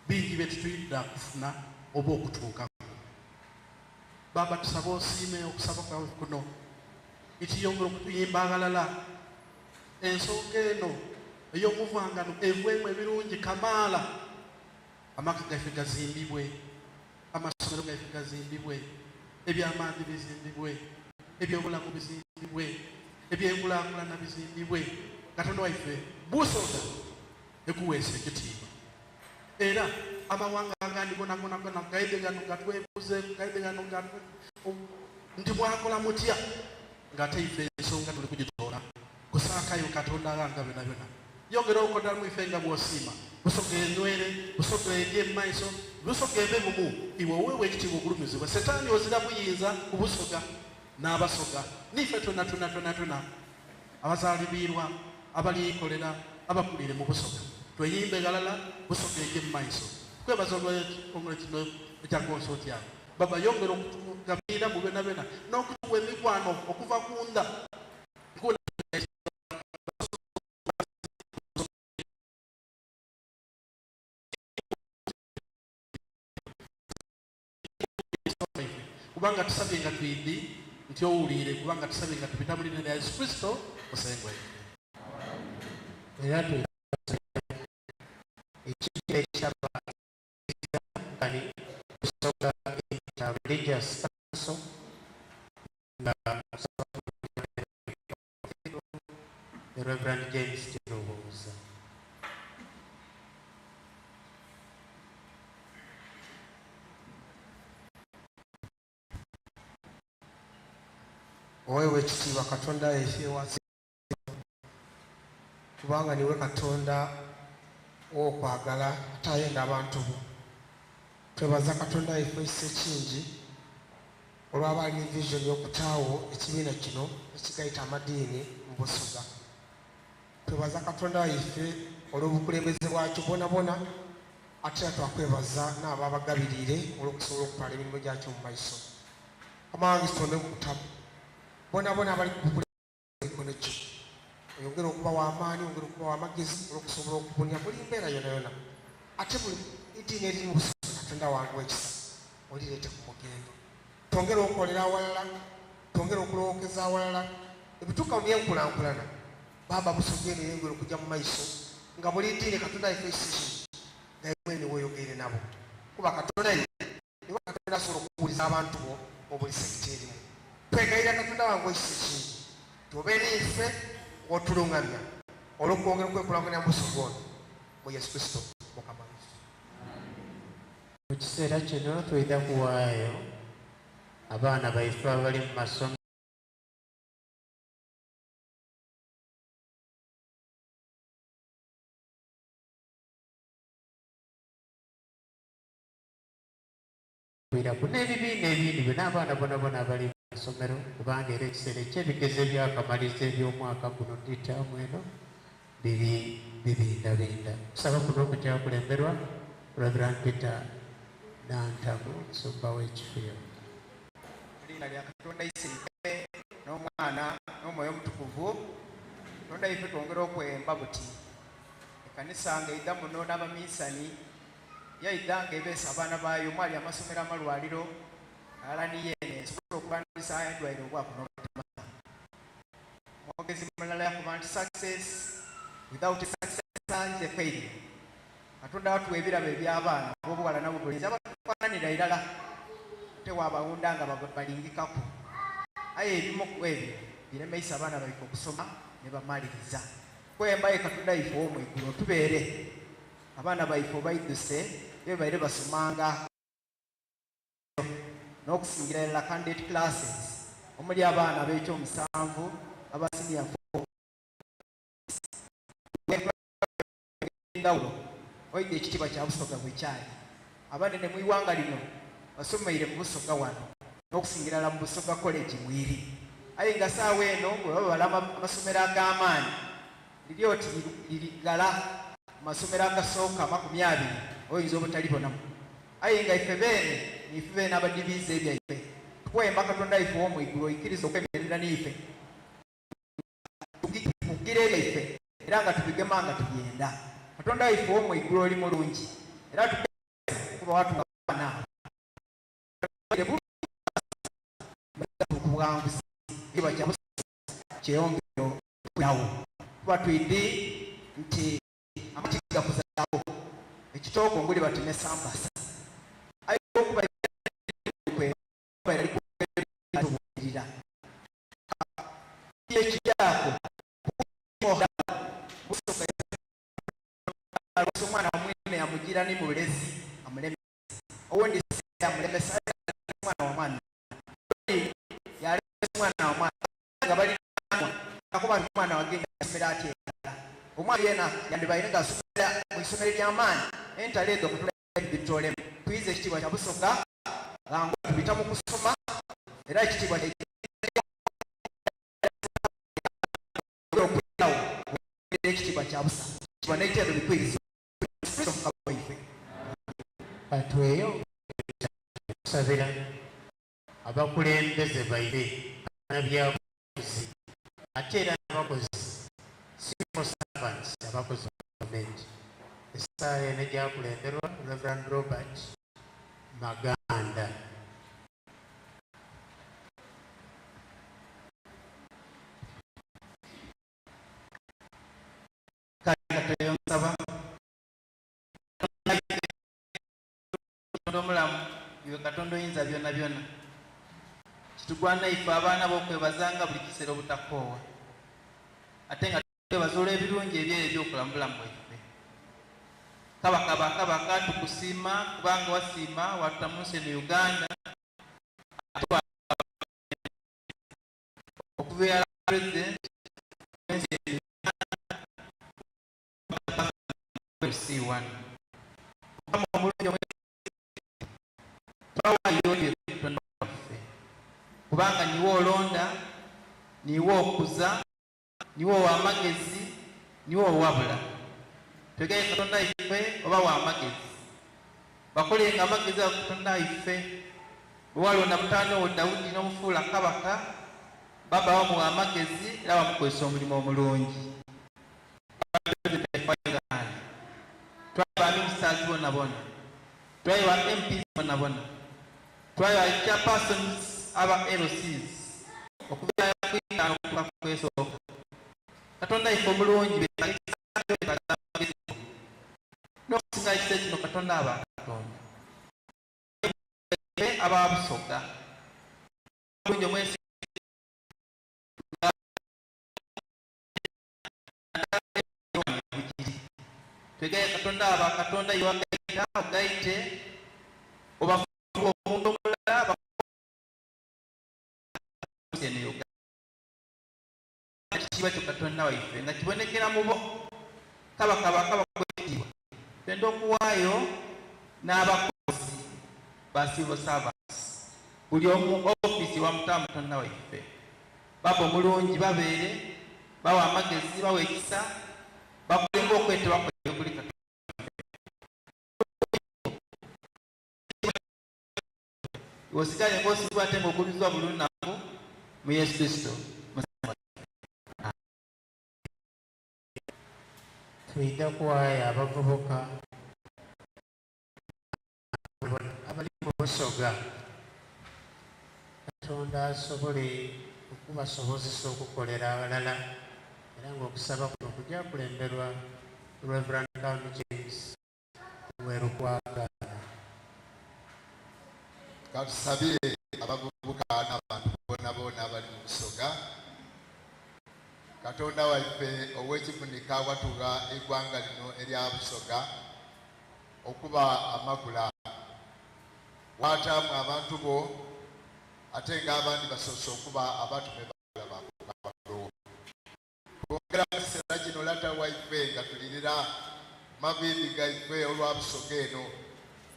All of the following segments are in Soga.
Bingi bye titwidha kufuna oba okutuukaku. Bbaabba tusaba osiime okusaba kwaife kuno. Itiyongere okutuyimba aghalala. Ensonga eno ey'omuvangano eveemu ebirungi kamaala. Amaka gaife gazimbibwe, amasomero gaife gazimbibwe, eby'amaadhi bizimbibwe, eby'obulamu bizimbibwe, eby'enkulankulana bizimbibwe. Katonda waife, Busoga ekuweesa ekitiibwa. Era amawanga agandi gonagonagona gaidhe ghano gatwebuuzeeku, gaidhe ghano gatwe nti mwakola mutya? Ng'ate ife ensonga tuli kugitoola kusaaka iwe Katonda Aghanga Byonabyona. Yongera okola mu ife nga bw'osiima. Busoga enywere, Busoga eje mu maiso, Busoga ebe bumu, iwe oweebwe ekitiibwa ogulumizibwe. Setaani ozira buyinza ku Busoga n'Abasoga, n'ife twonatwona twonatwona abazaalibiirwa, abaliikolera, abakuliire mu Busoga. Tweyimbe ghalala, Busoga eje mu maiso. Tukwebaza olw'ekitongole kino ekya Consortium. Baba yongera okutugabirira mu byonabyona n'okutuwa emikwano okuva ku nda. Kubanga tusabye nga twidhi nti owuliire, kubanga tusabye nga tubita mu liina lya Yesu Kristo Musengwa waife. Era twebaza ekibiina ekyaba Company Busoga Inter-Religious Council nga the Reverend James Tirubuuza. Oweebwa ekitiibwa Katonda yaife wa kubanga niwe Katonda ow'okwagala ate ayenda abantu bo. Twebaza Katonda waife ekisa ekingi olw'abaali ni vision y'okutaawo ekibiina kino ekigaita amadiini mu Busoga. Twebaza Katonda waife olw'obukulembeze bwakyo bwonabwona ate era twakwebaza n'abo abagabiriire olw'okusobola okutwala emirimu gyakyo mu maiso. Mukama wange kitonde nkutamu bonabona abali ku bukulembeze mikono gyo oyongere okubawa amaani oyongere okubawa amagezi olw'okusobola okubunya buli mbeera yonayona ate buli iddiini eriri mu busobozi Katonda wange w'ekisa olireete ku mugendo. Twongere okukolera awalala, twongere okulowookeza awalala ebituuka mu byenkulankulana baaba Busoga eno eyongere okujja mu maiso nga buli ddiini Katonda waife ekisa kino nga mwene weyogeire nabo kuba Katonda ye niwe Katonda asobola okuwuliza abantu bo mu buli sekita erimu. Twegayirira Katonda wange ekisa ekingi tube n'ife ng'otulungamya olw'okwongera okwekulakulanya mu Busoga ono mu Yesu Kristo Mukama waife. Mu kiseera kino twidha kuwaayo abaana baife abali mu masomero. Kwiraku n'ebibiina ebindi byona abaana bonabona abali mu masomero kubanga era ekiseera eky'ebigezo ebyakamaliza eby'omwaka guno ni taamu eno biri bibindabinda. Okusaba kuno kukyakulemberwa Rev. Peter Nantamu omusumba w'ekifuyo. Mu liina lya Katonda Iseife n'Omwana n'Omwoyo Omutukuvu, Katonda ife twongera okwemba buti. Ekanisa nga eidha muno n'abaminsani Yaidha nga ebeese abaana baayo omwali amasomero, amalwaliro ghalala ni yeene esobole okulwanisa endwaire obwavu n'obutamanya. Omwogezi mulala yakoba nti Success without a successor is a failure. Katonda watuwa ebirabo eby'abaana ab'obughala n'abobulenzi abatufananira irala ate waabawunda nga balingikaku. Aye ebimu ku ebyo biremeisa abaana baife okusoma ni bamaliriza. Kwemba aye Katonda waife ow'omu igulu otubeere. Abaana baife obaidhuse bye babaire basomanga n'okusingira irala candidate classes omuli abaana ab'ekyomusanvu, aba senior four endhawulo oidha ekitiibwa kya Busoga bwekyali. Abanene mu ighanga lino basomeire mu Busoga wano n'okusingira irala mu Busoga College Mwiri. Aye nga saawa eno bwebabala amasomero ag'amaani Liri oti liri ghala mu masomero agasooka 20 oyinza obutalibonamu. Aye nga ife beene niife beene abadhibiiza ebyaife, tukwemba Katonda waife ow'omu igulu oikirize okwemerera n'ife, nga tukugira ebyaife era nga tubigema nga tubyenda. Katonda waife ow'omu igulu oli mulungi era. Kuba watunga abaana abo ku bwanguzi kiba kya kyeyongere okuyawo kuba twidi nti amati gakuzaako ekitooko nguli bati ne sambasa aye okuba tubuulirira ekiryako omwana wamwine yamugira ni mulezi amulemesa owundi amulemesa omwana wa mwana yalemesa omwana wa mwana nga bali akuba omwana wagenda asomera atya omwana yena yandibaire nga asomera mu isomero ery'amaanyi entalo ezo kutula bitolemu tuyize ekitiibwa kya Busoga nga tubita mu kusoma era ekitiibwa okuyirawo ekitiibwa kya busa ekitiibwa n'ekitendo bikwiriza Kristo Mukama waife. Katweyo kusabira abakulembeze baire bannabyabufuzi ate era n'abakozi civil servants abakozi ba gavumenti. Essaala eno egyakulemberwa Reverend Robert Maganda. Kale katweyonsaba Katonda omulamu, iwe Katonda oyinza byonabyona, kitugwana ife abaana bo okwebazanga buli kiseera obutakoowa, ate nga tukwebaza olw'ebirungi ebyere by'okola mu bulamu bwaife. Kabaka ba kabaka, tukusiima kubanga wasiima watuta mu nsi eno Uganda, ate okuva eyala president w'ensi eno C1. Mukama omulungi twawaayo ye Katonda waffe, kubanga niwe olonda, niwe okuza, niwe ow'amagezi, niwe owabula. Twegaye Katonda ife oba w'amagezi, bakolenga amagezi ago Katonda ife. Bwe walonda mutaane wo Dawudi n'omufuula kabaka, baba wamuwa amagezi era wamukozesa omulimu omulungi. Twaba ministers bona bona, twaiwa MPs bona bona, twaiwa chairpersons aba LCs okuva kwitaano okutuuka kwesooka. Katonda ife omulungi n'okusinga ekisa kino Katonda aba Katonda aba Busoga omulungi omwesi twegaye Katonda aba Katonda yewagaita ogaite obafuula omuntu omulala ekitiibwa kyo Katonda waife nga kibonekera mubo kabaka bakaba kwekitiibwa. Twenda okuwaayo n'abakozi ba civil servants buli omu ofiisi wamutamu Katonda waife baba omulungi babeere bawa amagezi bawa ekisa bakulenga okwetebwa kwaibwe kuli Katonda. Osigale ng'osibwa ate ng'ogulizibwa buli lunaku mu Yesu Kristo. Twidha kuwaayo abavubuka abali mu Busoga, Katonda asobole okubasobozesa okukolera abalala, era ng'okusaba kuno kujja kulemberwa Reverend Count James Werukwagala. Katusabire abavubuka n'abantu bona bona abali mu Busoga. Katonda waife ow'ekivunika watuwa eggwanga lino erya Busoga okuba amakula, waataamu abantu bo ate ng'abandi basoose okuba abatume balaba. Twongera mu kiseera kino lata waife nga tulirira maviivi gaife olwa Busoga eno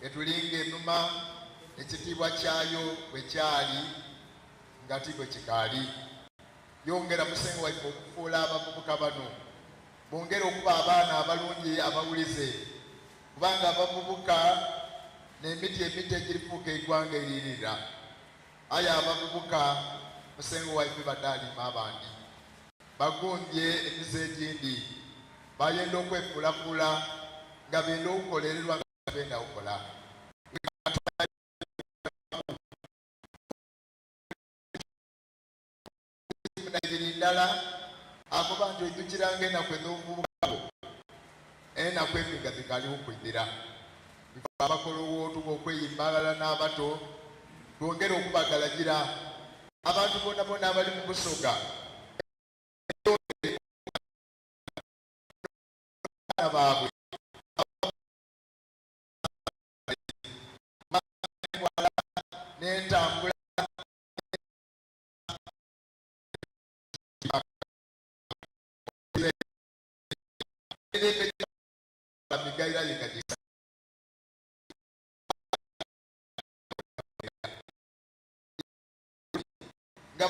etulinga enuma ekitiibwa kyayo bwe kyali nga ti bwe kikaali. Yongera Musengwa waife okufuula abavubuka bano bongere okuba abaana abalungi abawulize, kubanga abavubuka n'emiti emito egirifuuka eggwanga eririra. Aye abavubuka Musengwa waife badaalima abandi bagumbye emize egindi, bayenda okwefuulafuula nga benda okukolererwa nga benda okukola. irala akoba nti oidhukiranga enaku edh'obuvubuka bwo, enaku embi nga dhikaali kukwidhira. Ife abakologho tuba okweyimba aghalala n'abato, twongere okubagalagira abantu boonaboona abali mu Busoga. Abaana baabwe n'entambula nga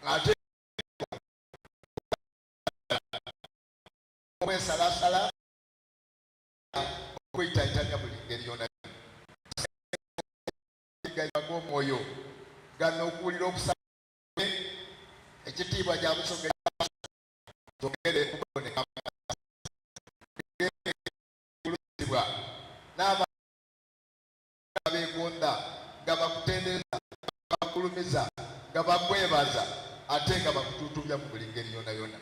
ate okwesalasala okwitaitanya buli ngeri yona g'omwoyo gano okuwulira okusaba ekitiibwa kya Busoga kyongere okuboneka n'abantu abeegonda nga bakutendereza, bakugulumiza, nga bakwebaza ate nga bakutuutuubya mu buli ngeri yonayona.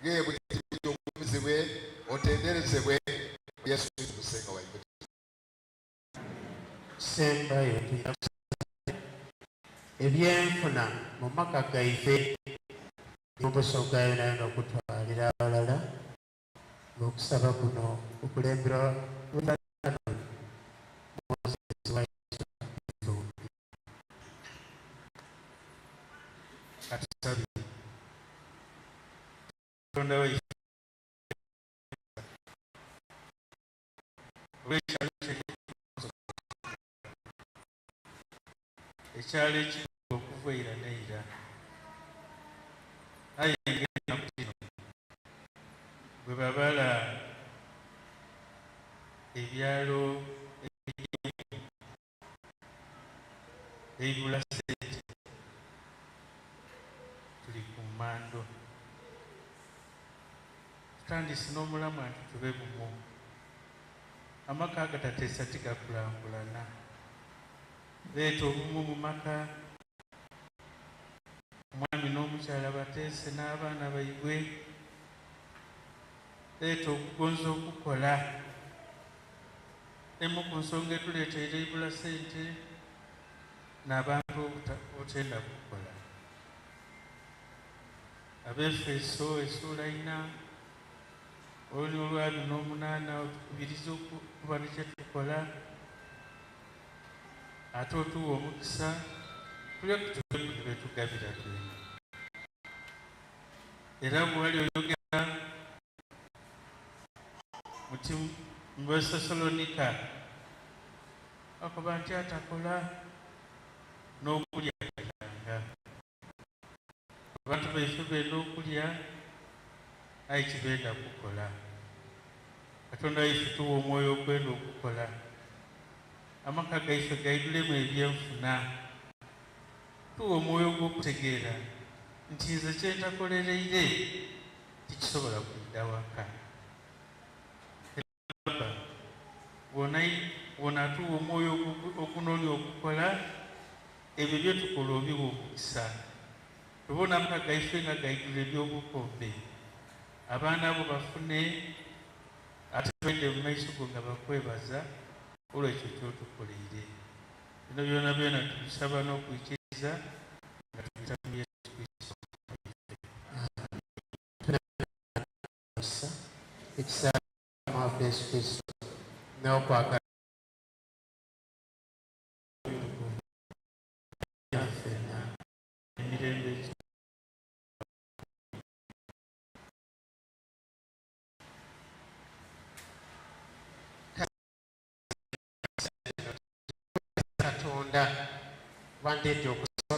Gheebwe ekitiibwa ky'ogulumizibwe, otenderezebwe mu Yesu Kristo Musenga waife. Kisembayo twidha kusaba ebyenfuna mu maka gaife ni mu Busoga yonayona okutwalira aghalala. Ng'okusaba kuno kukulemberwa Rev. Moses Waiswa Bitumbi. Katusabe. Katonda waife olw'ekyalo kyaife ekyalo ekikulu okuva eira n'eira. Aye ng'enaku dhino bwe babala ebyalo ebigimu ebibula sente, tuli ku mmando. Tutandise n'omulamwa nti tube bumu. Amaka agatateesa tigakulankulana. Leeta obumu mu maka, omwami n'omukyala bateese n'abaana baibwe. Leeta okugonza okukola. Emu ku nsonga etuleeteire eibula sente n'abantu obutenda kukola. Abaefeso esuula ina oluny olwabiri n'omunaana otukubiriza okuba ni kye tukola. Ate otuwe omukisa tulye ku tuveeku ni betugabira twena. Era bwe wali oyogera muti mu Bethesalonika akoba nti atakola n'okulya talyanga. Abantu baife benda okulya aye tibenda kukola. Katonda waife tuwe omwoyo ogwenda okukola. Amaka gaife gaidhulemu ebyenfuna. Tuwe omwoyo ogw'okutegeera nti nze kye ntakolereire tikisobola kwidha waka. Baba, bw'onaatuwa omwoyo ogunoonia okukola, ebyo bye tukola obiwe omukisa. Tubone amaka gaife nga gaidhula eby'obukombe, abaana bo bafune, ate baide mu maiso go nga bakwebaza olw'ekyo ky'otukoleire. Bino byonabyona tubisaba n'okwikiriza nga tubita mu Yesu Kurisito Mukama waife. Ekisa, ekisa Mukama waffe Yesu Kristo, n'okwagala ffenna. Emirembe Katonda wandeetera okusaba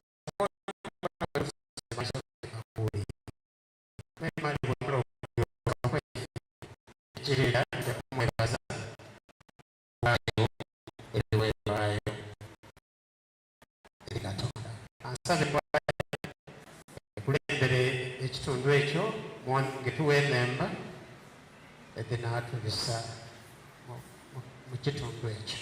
Katonda ansabe ekulembere ekitundu ekyo. Agituwe enemba edhinaatubisa mu kitundu ekyo.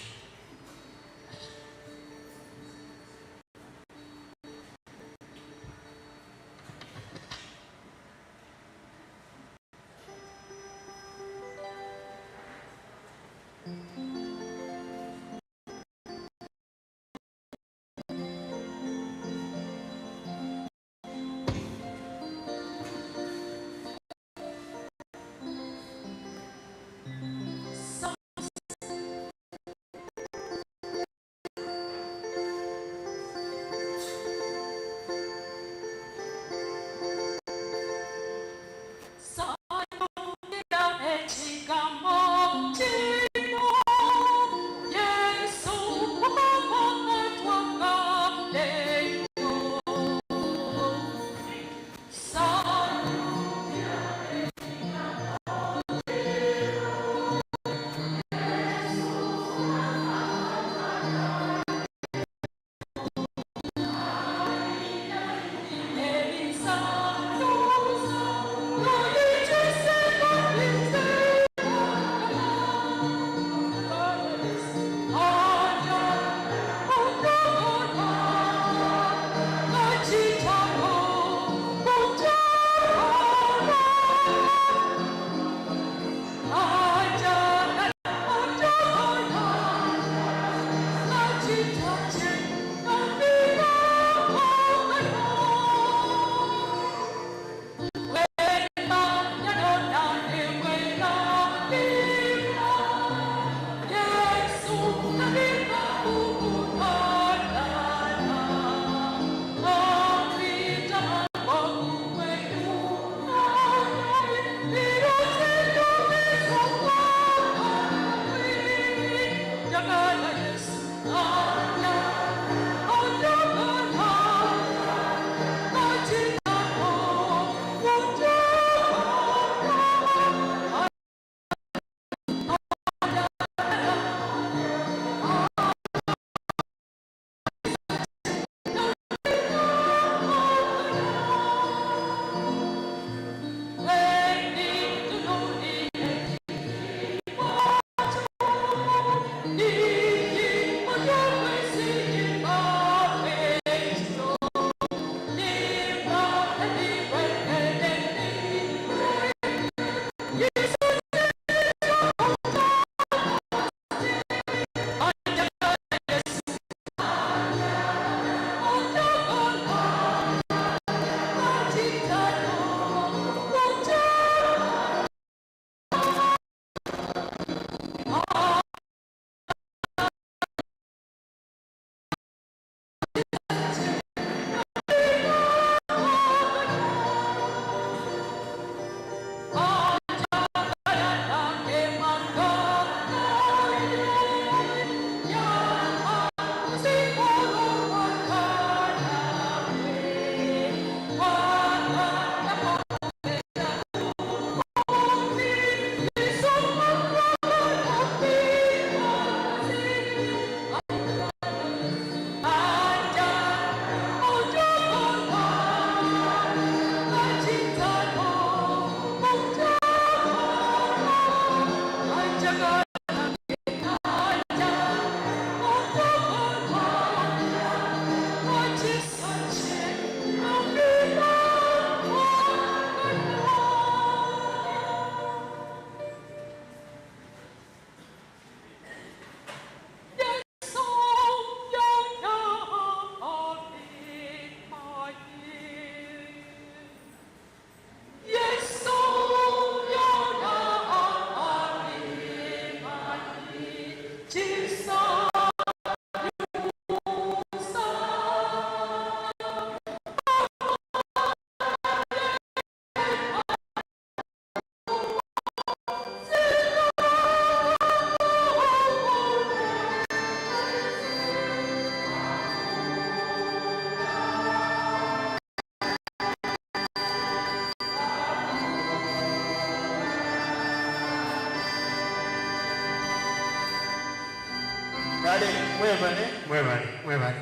Kale mwebale mwebale mwebale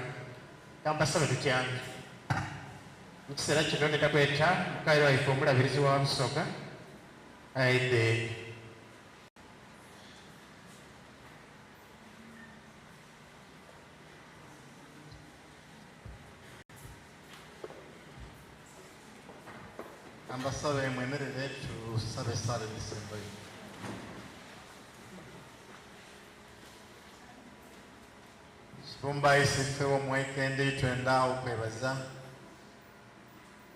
kambasabe tutyange. Mu kiseera kino ndenda kweta mukaire waife omulabirizi wa Busoga. Aidhe. Ambasabe mwemerere tusabe esaala edisembayo. Kibumba Iseife w'omuwaikendi twenda okwebaza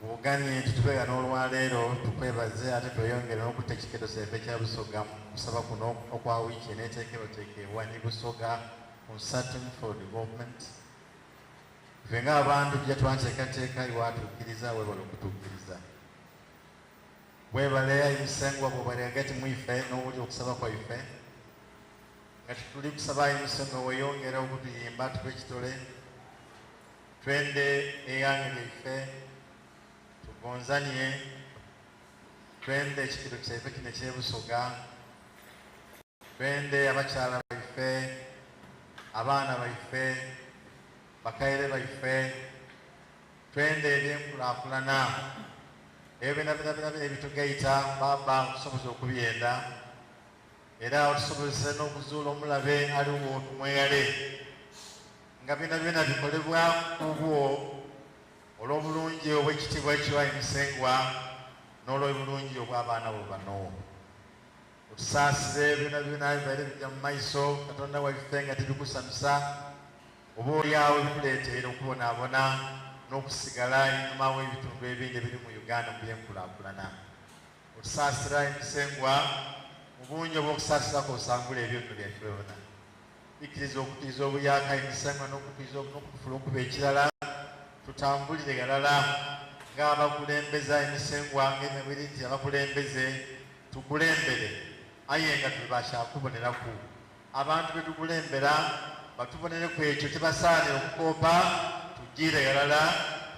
Bw'oganye nti tube ghano olwaleero tukwebaze ate tweyongere n'okutta ekikedo kyaife ekya Busoga mu kusaba kuno okwa wiiki eneeteekerwateekeebwa ni Busoga Consortium for Development. Ife ng'abantu tuja twanteekateeka iwe atuukiriza weebale okutuukiriza. Weebale ayi Musengwa bw'obaire ghagati mu ife n'owulira okusaba kwaife. Nga tituli kusaba ayi Musengwa weeyongere okutuyimba tube ekitole. Twende eighanga lyaife, tugonzanie, twende ekikedo kyaife kino eky'e Busoga, twende abakyala baife, abaana baife, bakaire baife, twende ebyenkulakulana ebyo byonabyona ebitugaita Bbaabba otusoboze okubyenda era otusobozese n'okuzuula omulabe aligho tumweghale. Nga byonabyona bikolebwa ku bubwo olw'obulungi obw'ekitiibwa kyo, ayi Musengwa, n'olw'obulungi obw'abaana bo bano. Otusaasire byonabyona ebibaire bija mu maiso, Katonda waife, nga tibikusanhusa, oba oli agho ebituleeteire okubonaabona n'okusigala einhuma w'ebitundu ebindi ebiri mu Uganda mu by'enkulakulana. Otusaasire, ayi Musengwa, mu bungi obw'okusaasira kwo osangule ebyonono byaife byona. Ikiriza okutwiza obuyaaka ayi Musengwa n'okutwiza n'okutufula okuba ekirala, tutambulire ghalala ng'abakulembeze ayi Musengwa, ng'ebigambo biri nti abakulembeze tukulembere aye nga tuli ba kya kuboneraku. Abantu be tukulembera batubonereku ekyo kye basaanira okukoopa, tujiire ghalala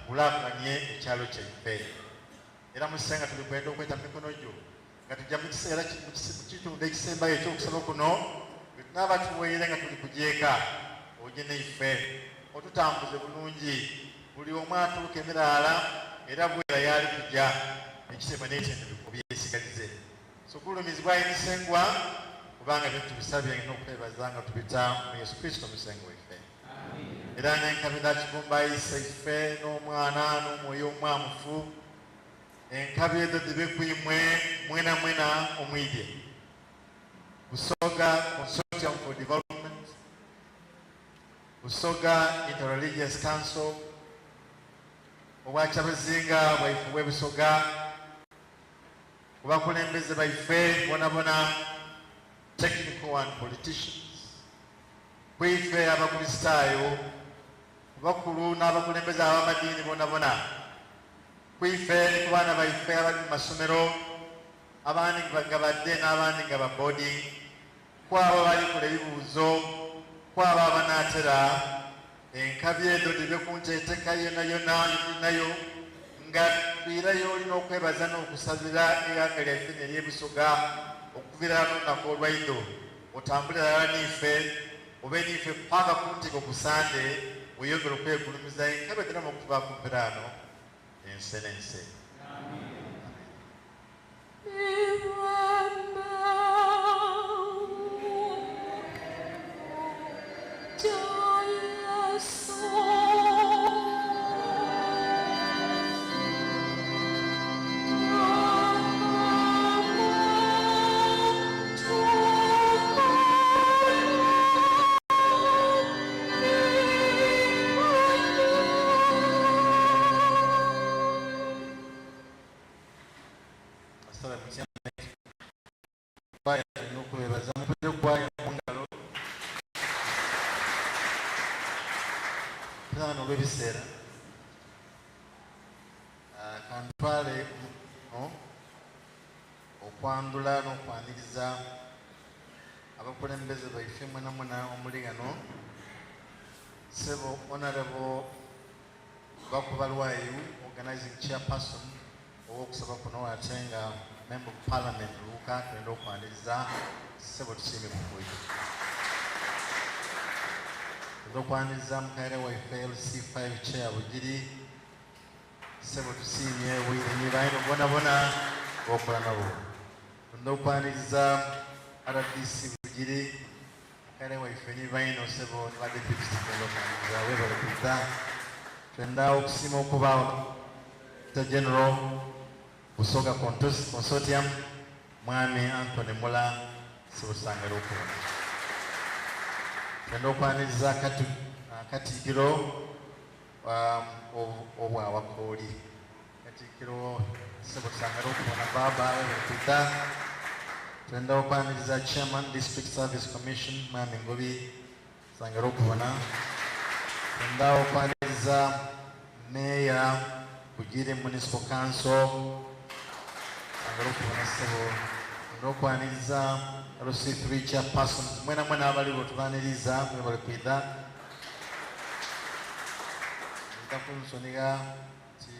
tukulaakulanie ekyalo kyaife. Era Musengwa tuli kwenda okweta mu mikono gyo nga tuja mu kiseera mu kitundu ekisembayo eky'okusaba kuno, bwe tunaaba tuweire nga tuli kuja eka, oje naife otutambuze bulungi, buli omu atuuke miraala era bwera y'ali kuja, ekitiibwa n'eitendo obyesigalize. So gulumizibwa ayi Musengwa, kubanga bino tubisabye n'okwebaza nga tubita mu Yesu Kristo Musengwa waife. Era n'enkabi dha Kibumba Iseife n'Omwana n'Omwoyo Omwamufu. Enkabi edho dhibe ku imwe mwenamwena omwidhye. Busoga Consortium for Development, Busoga Interreligious Council, Obwakyabazinga bwaife obw'e Busoga, ku bakulembeze baife bonabona, technical and politicians, ku ife Abakulisitaayo, ku bakulu n'abakulembeze ab'amadiini bonabona, Ku ife ni ku baana baife abali mu masomero, abandi nga ba day n'abandi nga ba boarding, ku abo abali kola ebibuuzo, ku abo abanaatera, enkabi edho dhibe ku nteeteka yonayona ye tuli nayo nga twira y'oli n'okwebaza n'okusabira eighanga lyaife lino ery'e Busoga okuva irala n'olunaku olwaidho. Otambule ghalala n'ife, obe n'ife paka ku ntiiko ku Sande, weyongere okwegulumiza enkabi edhiramu okutuvaaku mperaano. Ense n'ense. Asabe mutyame. Kwaya tulina okubebaza mukubire kwaya mu ngalo. Tulaano olw'ebiseera. Ah, kantwale omukono okwandula n'okwaniriza abakulembeze baife mwenamwena omuli ghano. Ssebo Honorable Bakubalwayo, Organizing Chairperson ow'okusaba kuno ate nga Member of Parliament Luuka, twenda okwaniriza ssebo tusiime kukuyo. Twenda okwaniriza mukaire waife LC5 Chair Bugiri, ssebo tusiimye bwire ni baino bonabona bokola nabo. Twenda okwaniriza RDC Bugiri, mukale waife ni baino sebo ni ba deputy twenda okwaniriza webale kwidha. Twenda okusiima okubaawo Director General Busoga Consortium Mwami Anthony Mula Sibusangala okubona. Twenda okwaniriza Katikkiro obwa Wakooli. Katikkiro Sibusangala okubona baba webale kwidha. Twenda okwaniriza Chairman District Service Commission Mwami Ngobi Sangala okubona. Twenda okwaniriza Mayor Bugiri Municipal Council Sangala okubona ssebo. Twenda okwaniriza LC3 Chairperson mwena mwena abaliwo tubaniriza mwebale kwidha. Nda kunsonigha nti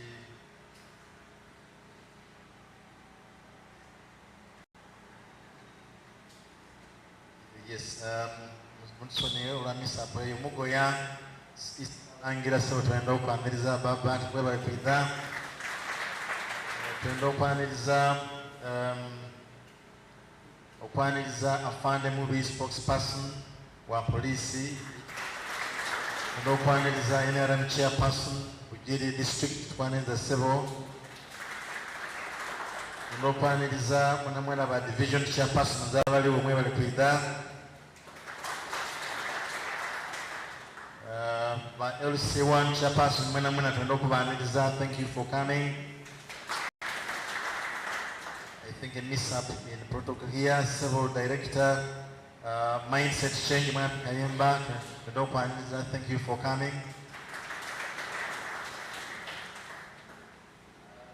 Yes, mutusonyiwe olwa mishap eyo mugoya angira sebo twenda okwaniriza baba nti mwebale kwidha. Twenda okwaniriza okwaniriza afande mubi spokesperson wa poliisi. Twenda okwaniriza NRM chairperson Bugiri district tukwaniriza sebo. Twenda okwaniriza mwenamwena ba division chairpersons abaliwo mwebale kwidha. Ba LC1 chairperson mwena mwena twenda okubaniriza. Thank you for coming. I think a mishap in protocol here. Civil director, mindset change mwami Kayemba twenda okwaniriza. Thank you for coming.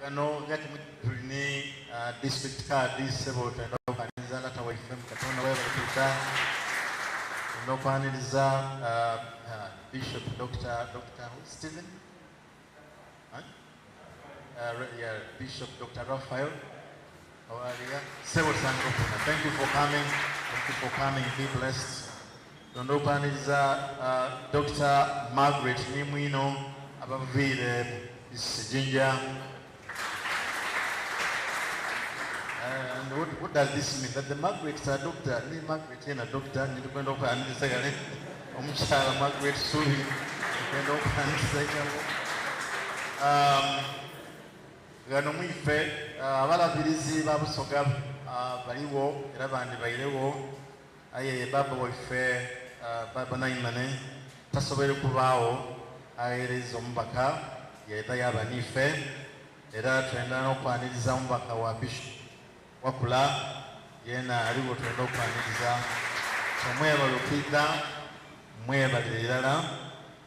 Gano gati tulini district card sebo twenda okwaniriza lata waife mu Katonda webale kwidha. Twenda okwaniriza Bishop Dr. Stephen, huh? Yeah, Bishop Dr. Raphael Owalia. Sebo Sangokuna. Thank you for coming. Thank you for coming. Be blessed. Twenda okwaniriza Dr. Margaret Nimwino abaviire Jinja. And what does this mean? That the Margaret's a doctor, ni Margaret yena doctor, nitukwenda okwaniriza gale omukyala Margaret Subi, tukwenda okwaniriza gale. Gano mwife abalabirizi ba Busoga baliwo era bandi bairewo, aye baba waife baba Naimane tasobere kubaawo, aweereza omubaka yaida yaba nife, era twenda n'okwaniriza omubaka wa Bishop Wakula yena aliwo twenda okwaniriza. So mwebale okwidha, mwebalire irala.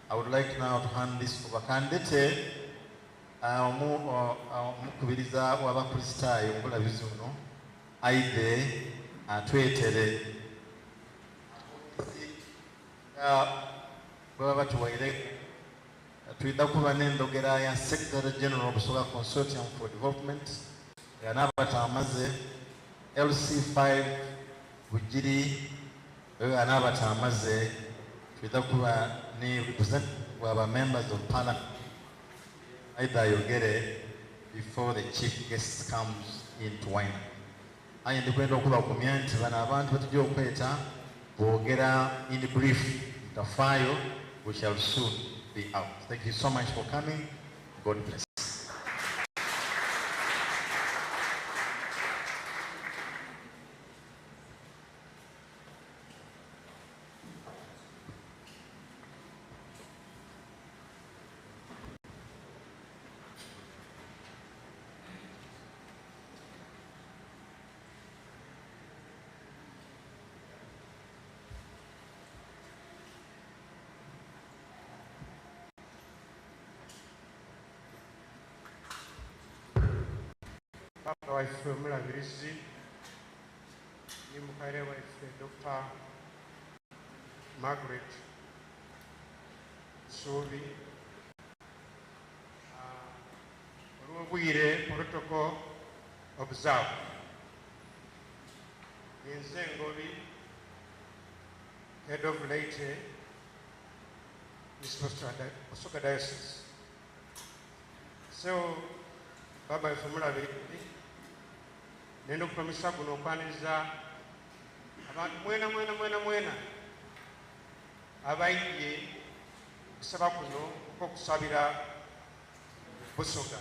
I would like now to hand this over kandete omukubiriza w'Abakristaayo omubulabizi uno aidhe atwetere bwe baba tuwaire twidha kuba n'endogera ya Secretary General Busoga Consortium for Development nga n'abatamaze LC5 Bugiri nga n'abatamaze twidha kuba ni representative wa members of parliament aidha ayogere before the chief guest comes into wine. Aye ndikwenda okubagumya nti bano abantu batujja okweta boogera in brief mutafaayo, we shall soon be out. Thank you so much for coming. God bless. Papa waife omulabirizi ni mukaire waife Dr. Margaret Suubi, olw'obwire protocol observe. Ninze Ngobi, head of laity, Busoga Diocese. So baba waife omulabirizi Nenda okuta omukisa guno okwaniriza abantu mwena mwena mwena mwena abaidye okusaba kuno okw'okusabira Busoga.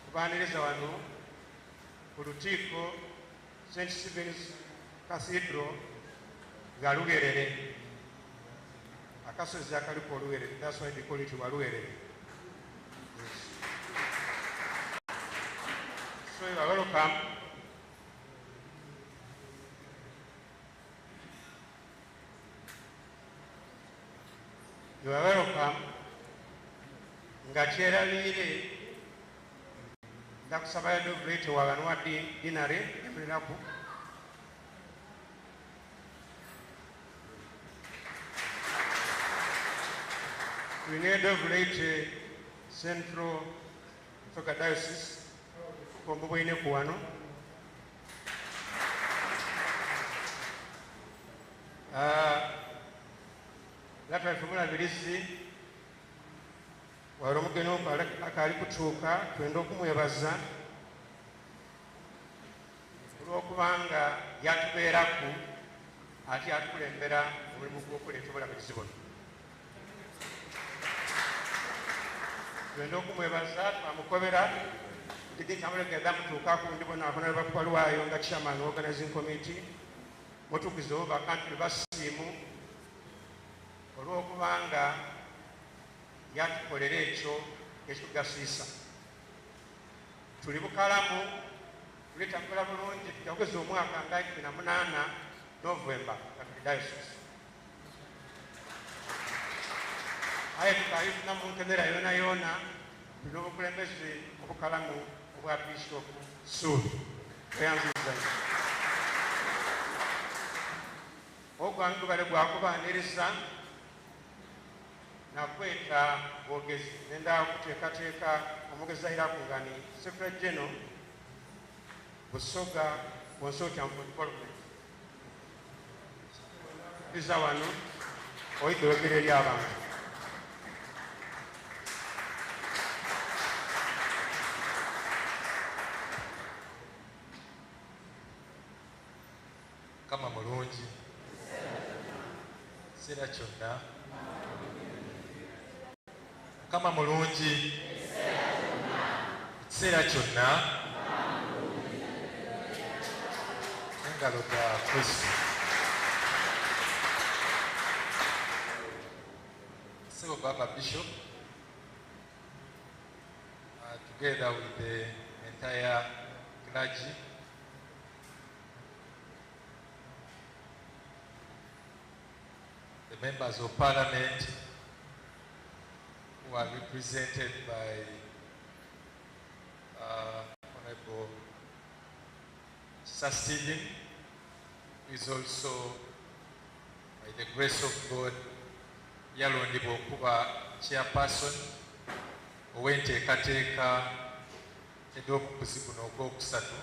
Tubaaniriza wano ku Lutiiko St. Stephen's Cathedral Ghalugerere, akasozi akaliku oluwerere, that's why they call it Waluwerere. Yes. So you are welcome. You are welcome. Nga kyerabiire nja kusaba Dovuleti wagano wa dinare emiriraku. Tulina Dovuleti Central Busoga Diocese kombo bweineku wano. Lata waife omulabirizi wali omugeni akaali kutuuka, twenda okumwebaza olw'okubanga yatubeeraku ate yatukulembera omulimu gw'okuleeta obulabirizi buno. Twenda okumwebaza, twamukobera nti mutuukaku ndibona bakubalwayo nga chairman organizing committee mutukuze oba bakantuli basiimu olw'okubanga yatukolera ekyo ekitugasiisa. Tuli bukalamu, tulitambula bulungi, tujja omwaka nga 18 Novemba nga tuli diocese. Aye tukayifuna mu ntemera yona yona, tulina obukulembeze obukalamu obwa Bishop Suubi. Tweyanzizza nnyo. Ogwange gubale gwakubaaniriza nakweta bwogezi, nenda okuteekateeka omwogezi ahiraku nga ni Secretary General Busoga Consortium for Development. Iza wano oidde eri abantu. Mukama mulungi kiseera kyonna. Mukama mulungi ekiseera kyonna. Engalo dha Kristo. Ssebo Baba Bishop, together with the entire clergy, the members of parliament who are represented by Honorable Sir Stephen, who is also, by the grace of God, yalondebwa okuba chairperson ow'enteekateeka ed'omukuzi guno ogwokusatu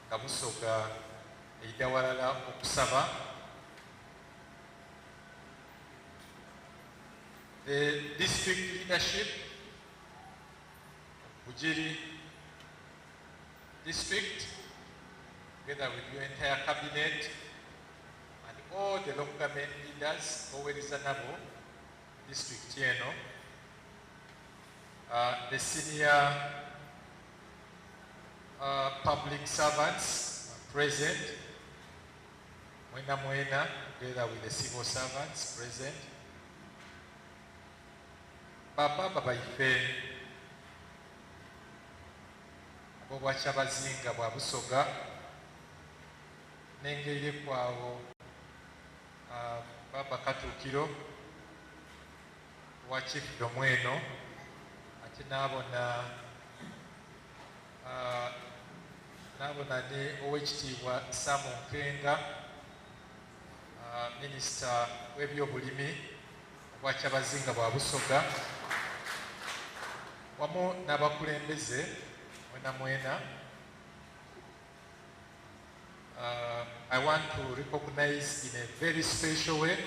nga Busoga eidda walala okusaba. The district leadership of Bugiri district, together with your entire cabinet and all the local government leaders oweereza nabo district eno, the senior public servants present, mwena mwena, together with the civil servants present, bapapa baife ab'obwakyabazinga bwa Busoga, n'engeire kwawo Baba Katuukiro wa chiefdom eno, ate naabona ne owekitiibwa Sam Nkenga, minisita w'ebyobulimi obwakyabazinga bwa Busoga, wamu n'abakulembeze mwena mwena. I want to recognize in a very special way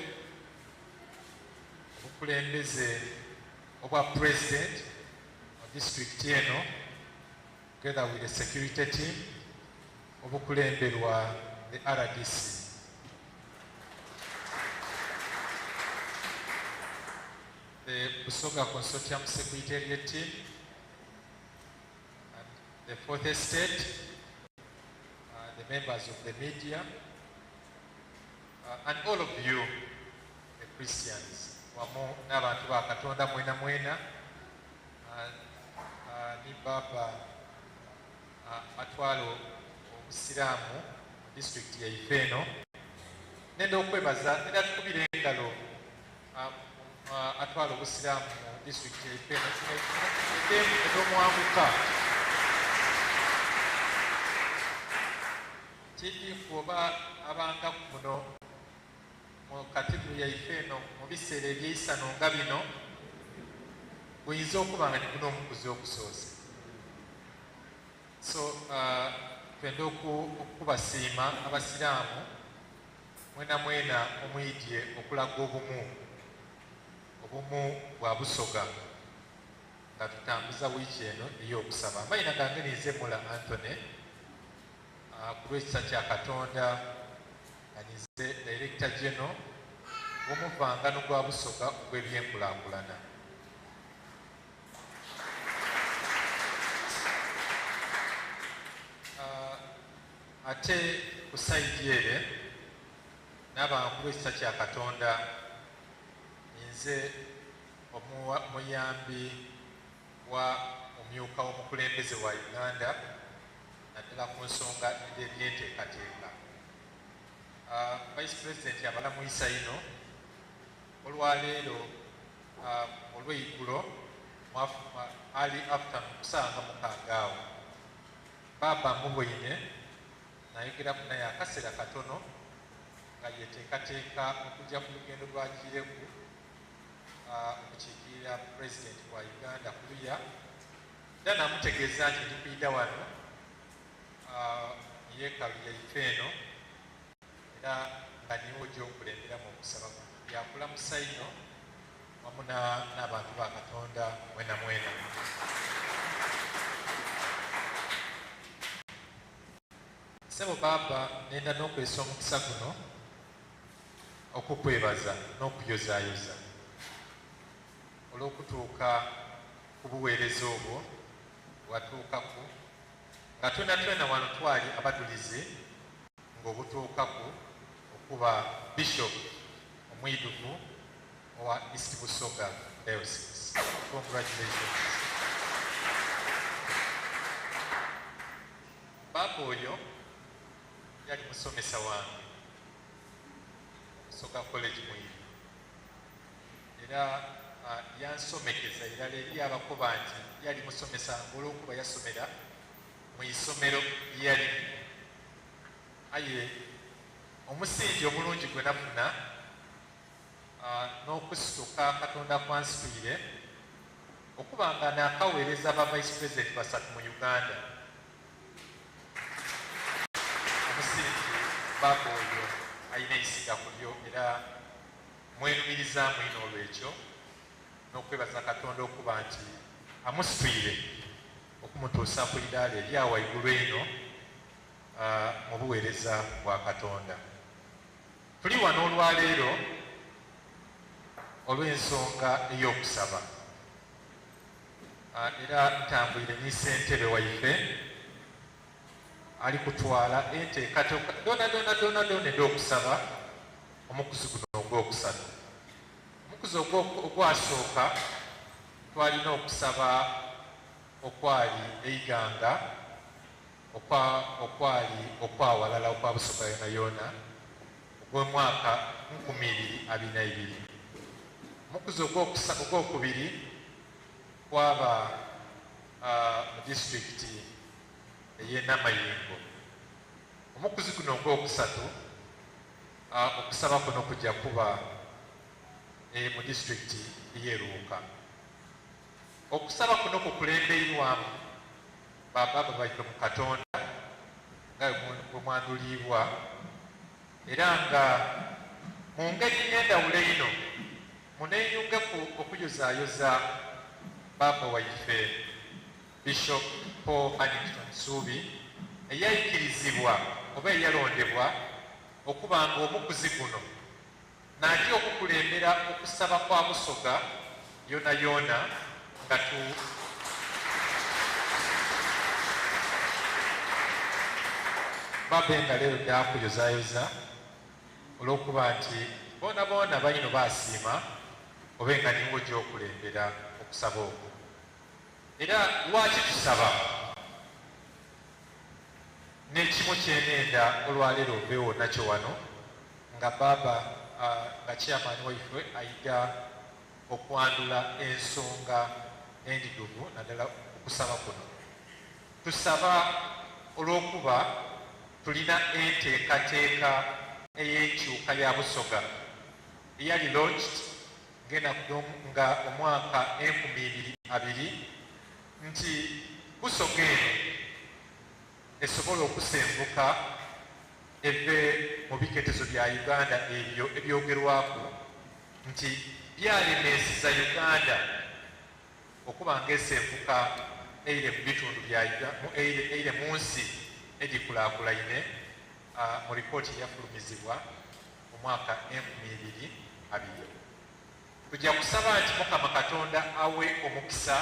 obukulembeze obwa president wa district eno, together with the security team. obukulemberwa the RDC. The Busoga Consortium Secretariat Team and the Fourth Estate, the members of the media, and all of you, the Christians, wamu n'abantu ba Katonda mwena mwena, ni baba atwala obusiraamu mu disitulikiti yaife eno. Nenda okwebaza nenda tukubira engalo atwala obusiraamu mu disitulikiti yaife eno edomwanguka kidifu oba abanga muno mu kategori yaife eno mu biseera ebyeisano nga bino guyinza okuba nga niguno omukuzi ogusoose. So twenda okubasiima abasiraamu mwena mwena omwidye okulaga obumu, obumu bwa Busoga nga tutambuza wiiki eno ey'okusaba. Amayina gange ninze Mula Anthony, ku lw'ekisa kya Katonda nga ninze Director General w'omuvangano gwa Busoga ogw'ebyenkulaakulana. Ate ku sayidi ere n'aba ku lw'ekisa kya Katonda ninze omuyambi wa omumyuka w'omukulembeze wa Uganda naddala ku nsonga edh'ebyenteekateeka. Vice President abalamwisa ino olwaleero olw'eigulo early afternoon kusanga mukaaga awo baaba muboine nayogeraku naye akaseera katono nga yeteekateeka okujja ku lugendo lw'agiireku okukiikirira President wa Uganda kuluya, era namutegeeza nti ndi kuyida wano mu yeekaalu yaife eno era nga niwe ojja okulemberamu okusaba kuno. Yakulamusa ino wamu n'abantu ba Katonda mwena mwena. Ssebo baaba, nenda n'okwesa omukisa guno okukwebaza n'okuyozaayoza olw'okutuuka ku buweereza obwo watuukaku nga twena twena wano twali abadulizi ng'obutuukaku okuba Bishop omwiduvu owa East Busoga Diocese. Congratulations. Baaba oyo yali musomesa wange Busoga College Mwiri, era yansomekeza irala eri abakoba nti yali musomesa ng'olwokuba yasomera mu isomero lyeyalimu, aye omusingi omulungi gwe nafuna n'okusituka Katonda kwansitwire okuba nga naakaweereza ba Vice President basatu mu Uganda. Omusingi baaba oyo alina eisiga ku lyo, era mwenumirizaamu ino olw'ekyo n'okwebaza Katonda okuba nti amusitwire okumutuusa ku idaala erya waigulu eno mu buweereza bwa Katonda. Tuli wano olwaleero olw'ensonga ey'okusaba, era ntambwire ni ssentebe waife ali kutwala enteekateeka dona dona dona dona edh'okusaba omukuzi guno ogwokusatu. Omukuzi ogwasooka twalina okusaba okwali eiganga okwali okwawalala okwa Busoga yona yona ogw'omwaka 2022. Omukuzi ogwokubiri kwaba mu disitulikiti ey'e Namayingo. Omukuzi guno ogwokusatu okusaba kuno kujja kuba mu disitulikiti ey'e Luuka. Okusaba kuno kukulembeirwamu babaaba baife mu Katonda nga bwe mwanduliibwa, era nga mu ngeri ey'endawulo einho muneeyungeku okuyozaayoza baaba waife Bishop Paul Hannington Suubi eyaikirizibwa oba eyalondebwa okuba nga omukuzi guno n'ajja okukulembera okusaba kwa Busoga yona yona nga tu Baba engalo eyo dhakuyozayoza olw'okuba nti boona boona balino basiima obe nga niwe ojja okulembera okusaba okwo. Era lwaki tusaba? N'ekimu kyenenda olwaleero oveewo nakyo wano nga baaba nga chairman waife aida okwandula ensonga endiduvu naddala okusaba kuno. Tusaba olw'okuba tulina enteekateeka ey'enkyuka ya Busoga eyali launched nga omwaka 2020 nti Busoga eno esobola okusenvuka eve mu biketezo bya Uganda ebyo ebyogerwaku nti byalemeeseza Uganda okuba ng'esenvuka eire mu bitundu bya eire mu nsi egikulakulaine mu ripooti eyafulumizibwa mu mwaka 2020. Tujja kusaba nti Mukama Katonda awe omukisa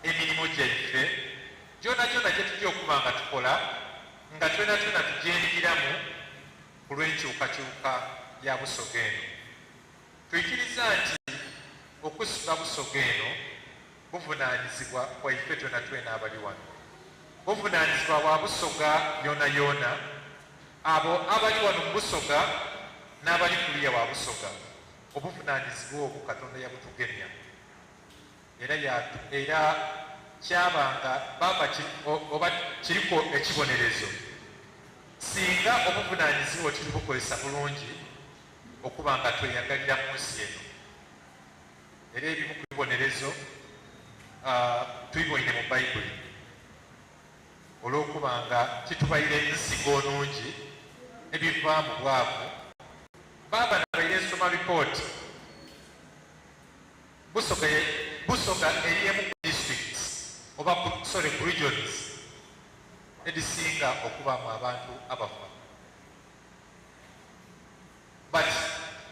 emirimu gyaife gyona gyona gye tujja okuba nga tukola nga twena twena tugyenigiramu ku lw'enkyukakyuka ya Busoga eno. Twikiriza nti okusula Busoga eno buvunaanyizibwa bwaife twena twena abali wano. Buvunaanyizibwa bwa Busoga yona yona, abo abali wano mu Busoga n'abali kuliya wa Busoga. Obuvunaanyizibwa obwo Katonda yabutugemya era era kyabanga baba oba kiriko ekibonerezo singa obuvunaanyizibwa titubukozesa bulungi okuba nga tweyagalira mu nsi eno. Era ebimu ku bibonerezo tubiboine mu Bayibuli olw'okuba nga titubaire nsigo nungi ebiva mu bwavu. Baaba nabaire nsoma ripooti Busoga eri emu ku districts oba sorry ku regions edisinga okubaamu abantu abafa, but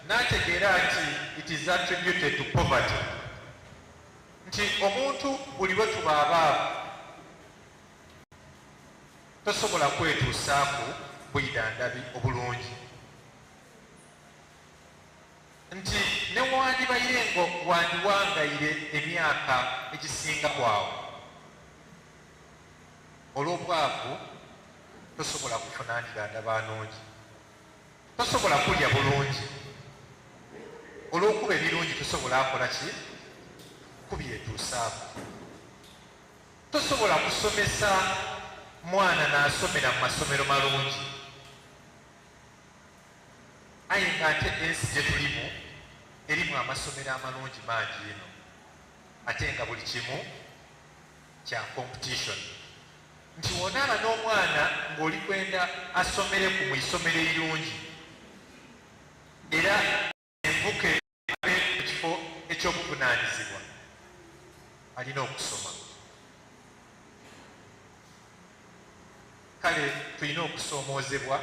nategeera nti it is attributed to poverty, nti omuntu buli lwe tuba abaavu tosobola kwetuusaaku bwidandhabi obulungi, nti newandibaire ngo wandiwangaire emyaka egisinga kwawo olw'obwavu tosobola kufuna ndidandaba nungi, tosobola kulya bulungi olw'okuba ebirungi tosobola akola ki kubyetuusaako, tosobola kusomesa mwana n'asomera mu masomero malungi. Aye nga ate ensi gye tulimu erimu amasomero amalungi mangi ino, ate nga buli kimu kya competition, nti wonaaba n'omwana ng'oli kwenda asomereku mu isomero eirungi era envuke abe mu kifo eky'obuvunaanyizibwa, alina okusoma. Kale tulina okusoomoozebwa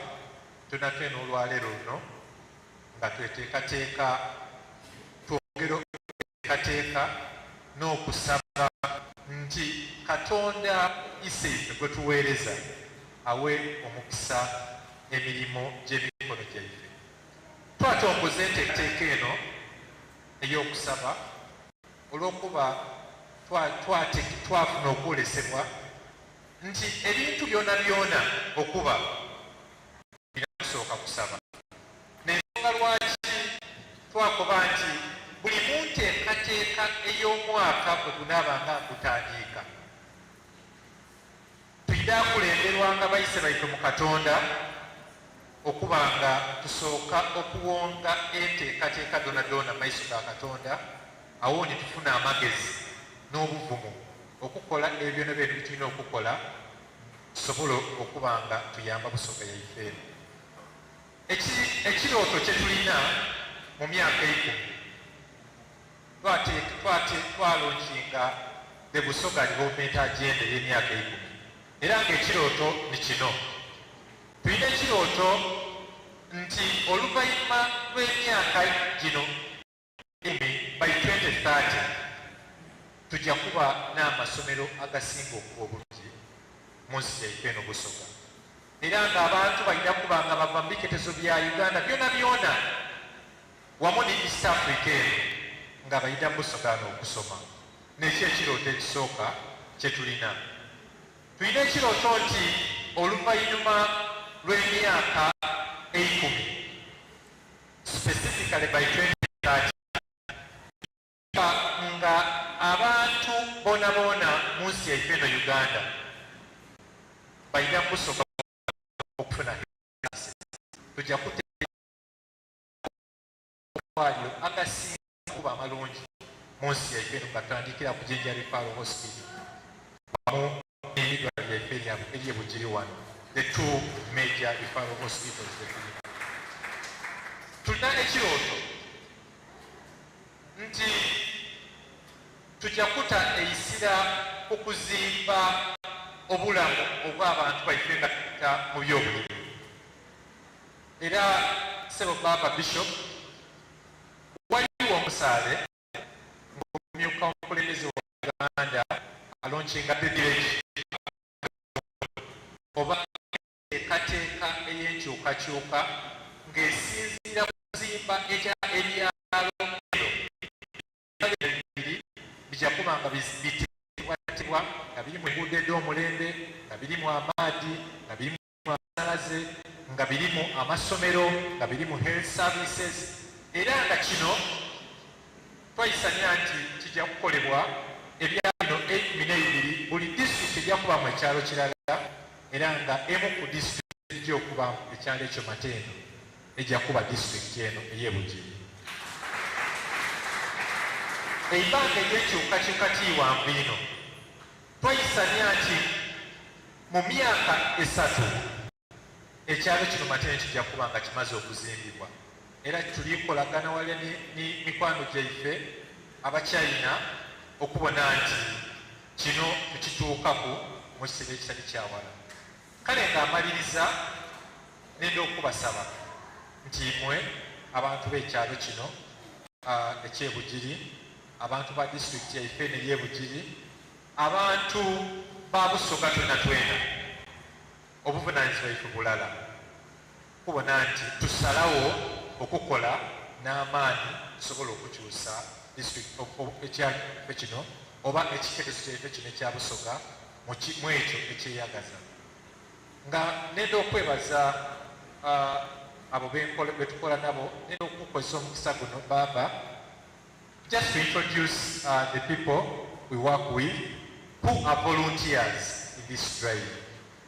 twenatwena olwaleero luno nga tweteekateeka twongere okuteekateeka n'okusaba nti Katonda Iseife gwe tuweereza awe omukisa emirimu gy'emikono gyaife. Twatongoza enteekateeka eno ey'okusaba olw'okuba twafuna okwolesebwa nti ebintu byona byona okuba birina kusooka kusaba. N'ensonga lwaki twakoba nti buli mu nteekateeka ey'omwaka bwe gunaaba nga gutandiika tulina kulemberwanga baise baife mu Katonda okuba nga tusooka okuwonga enteekateeka doonadoona mu maiso ga Katonda, awo ni tufuna amagezi n'obuvumu okukola ebyo byona byona bitulina okukola tusobole okuba nga tuyamba Busoga yaife eno. Ekirooto kye tulina mu myaka 10 twalonkinga the Busoga Development Agenda ey'emyaka 10. Era ng'ekirooto ni kino. Tulina ekirooto nti oluvannyuma lw'emyaka gino 10 by 2030 tujja kuba n'amasomero agasinga okuba obulungi mu nsi yaife eno Busoga. Era ng'abantu balina kuba nga bava mu biketezo bya Uganda byona byona wamu ne East Africa eno nga baida mu Busoga ano okusoma. N'ekyo ekirooto ekisooka kye tulina. Tulina ekirooto nti oluvannyuma lw'emyaka eikumi, specifically by 2030, tuba nga abantu boonaboona mu nsi yaife eno Uganda baida Busoga okufuna health. Tujja kuteeka amalwaliro agasinga okuba amalungi mu nsi yaife eno nga tutandikira ku Jinja Referral Hospital wamu n'eddwaliro lyaife ery'e Bugiri wano, the two major referral hospitals ze tulina. Tulina ekirooto nti tujja kuta eisira ku kuzimba obulamu obw'abantu baife nga tuyita mu by'obulimi. Era ssebo Baaba Bishop, waliwo omusaale ng'omumyuka w'omukulembeze wa Uganda alonkinga the village oba enteekateeka ey'enkyukakyuka ng'esinziira ku kuzimba ekya ebyalo ebiri bijja kuba nga biteekebwateekebwa nga birimu enguudo edh'omulembe, nga birimu amaadhi, nga birimu amasanyalaze, nga birimu amasomero, nga birimu health services, era nga kino twayisania nti kijja kukolebwa ebyalo bino eikumi n'eibiri, buli disitulikiti ejja kubaamu ekyalo kirala, era nga emu ku disitulikiti ejja okubaamu ekyalo ekyo Matendo ejja kuba disitulikiti eno ey'e Bugiri. Eibanga ery'enkyukakyuka tiiwanvu inho. Twayisania nti mu myaka esatu ekyalo kino Matene kijja kuba nga kimaze okuzimbibwa, era tulikolagana wale ni mikwano gyaife Abachina okubona nti kino tukituukaku mu kiseera ekitali kya wala. Kale nga mmaliriza nenda okubasaba nti imwe abantu b'ekyalo kino eky'e Bugiri, abantu ba disitulikiti yaife eno ey'e Bugiri, abantu ba Busoga twenatwena, obuvunanyizibwa bwaife bulala kubona nti tusalagho okukola n'amaani tusobole okukyusa ekyalo kyaife kino oba ekiketezo kyaife kino ekya Busoga mu ekyo ekyeyagaza. Nga nenda okwebaza abo betukola nabo, nenda okukozesa omukisa guno baaba just to introduce the people we work with who are volunteers in this drive.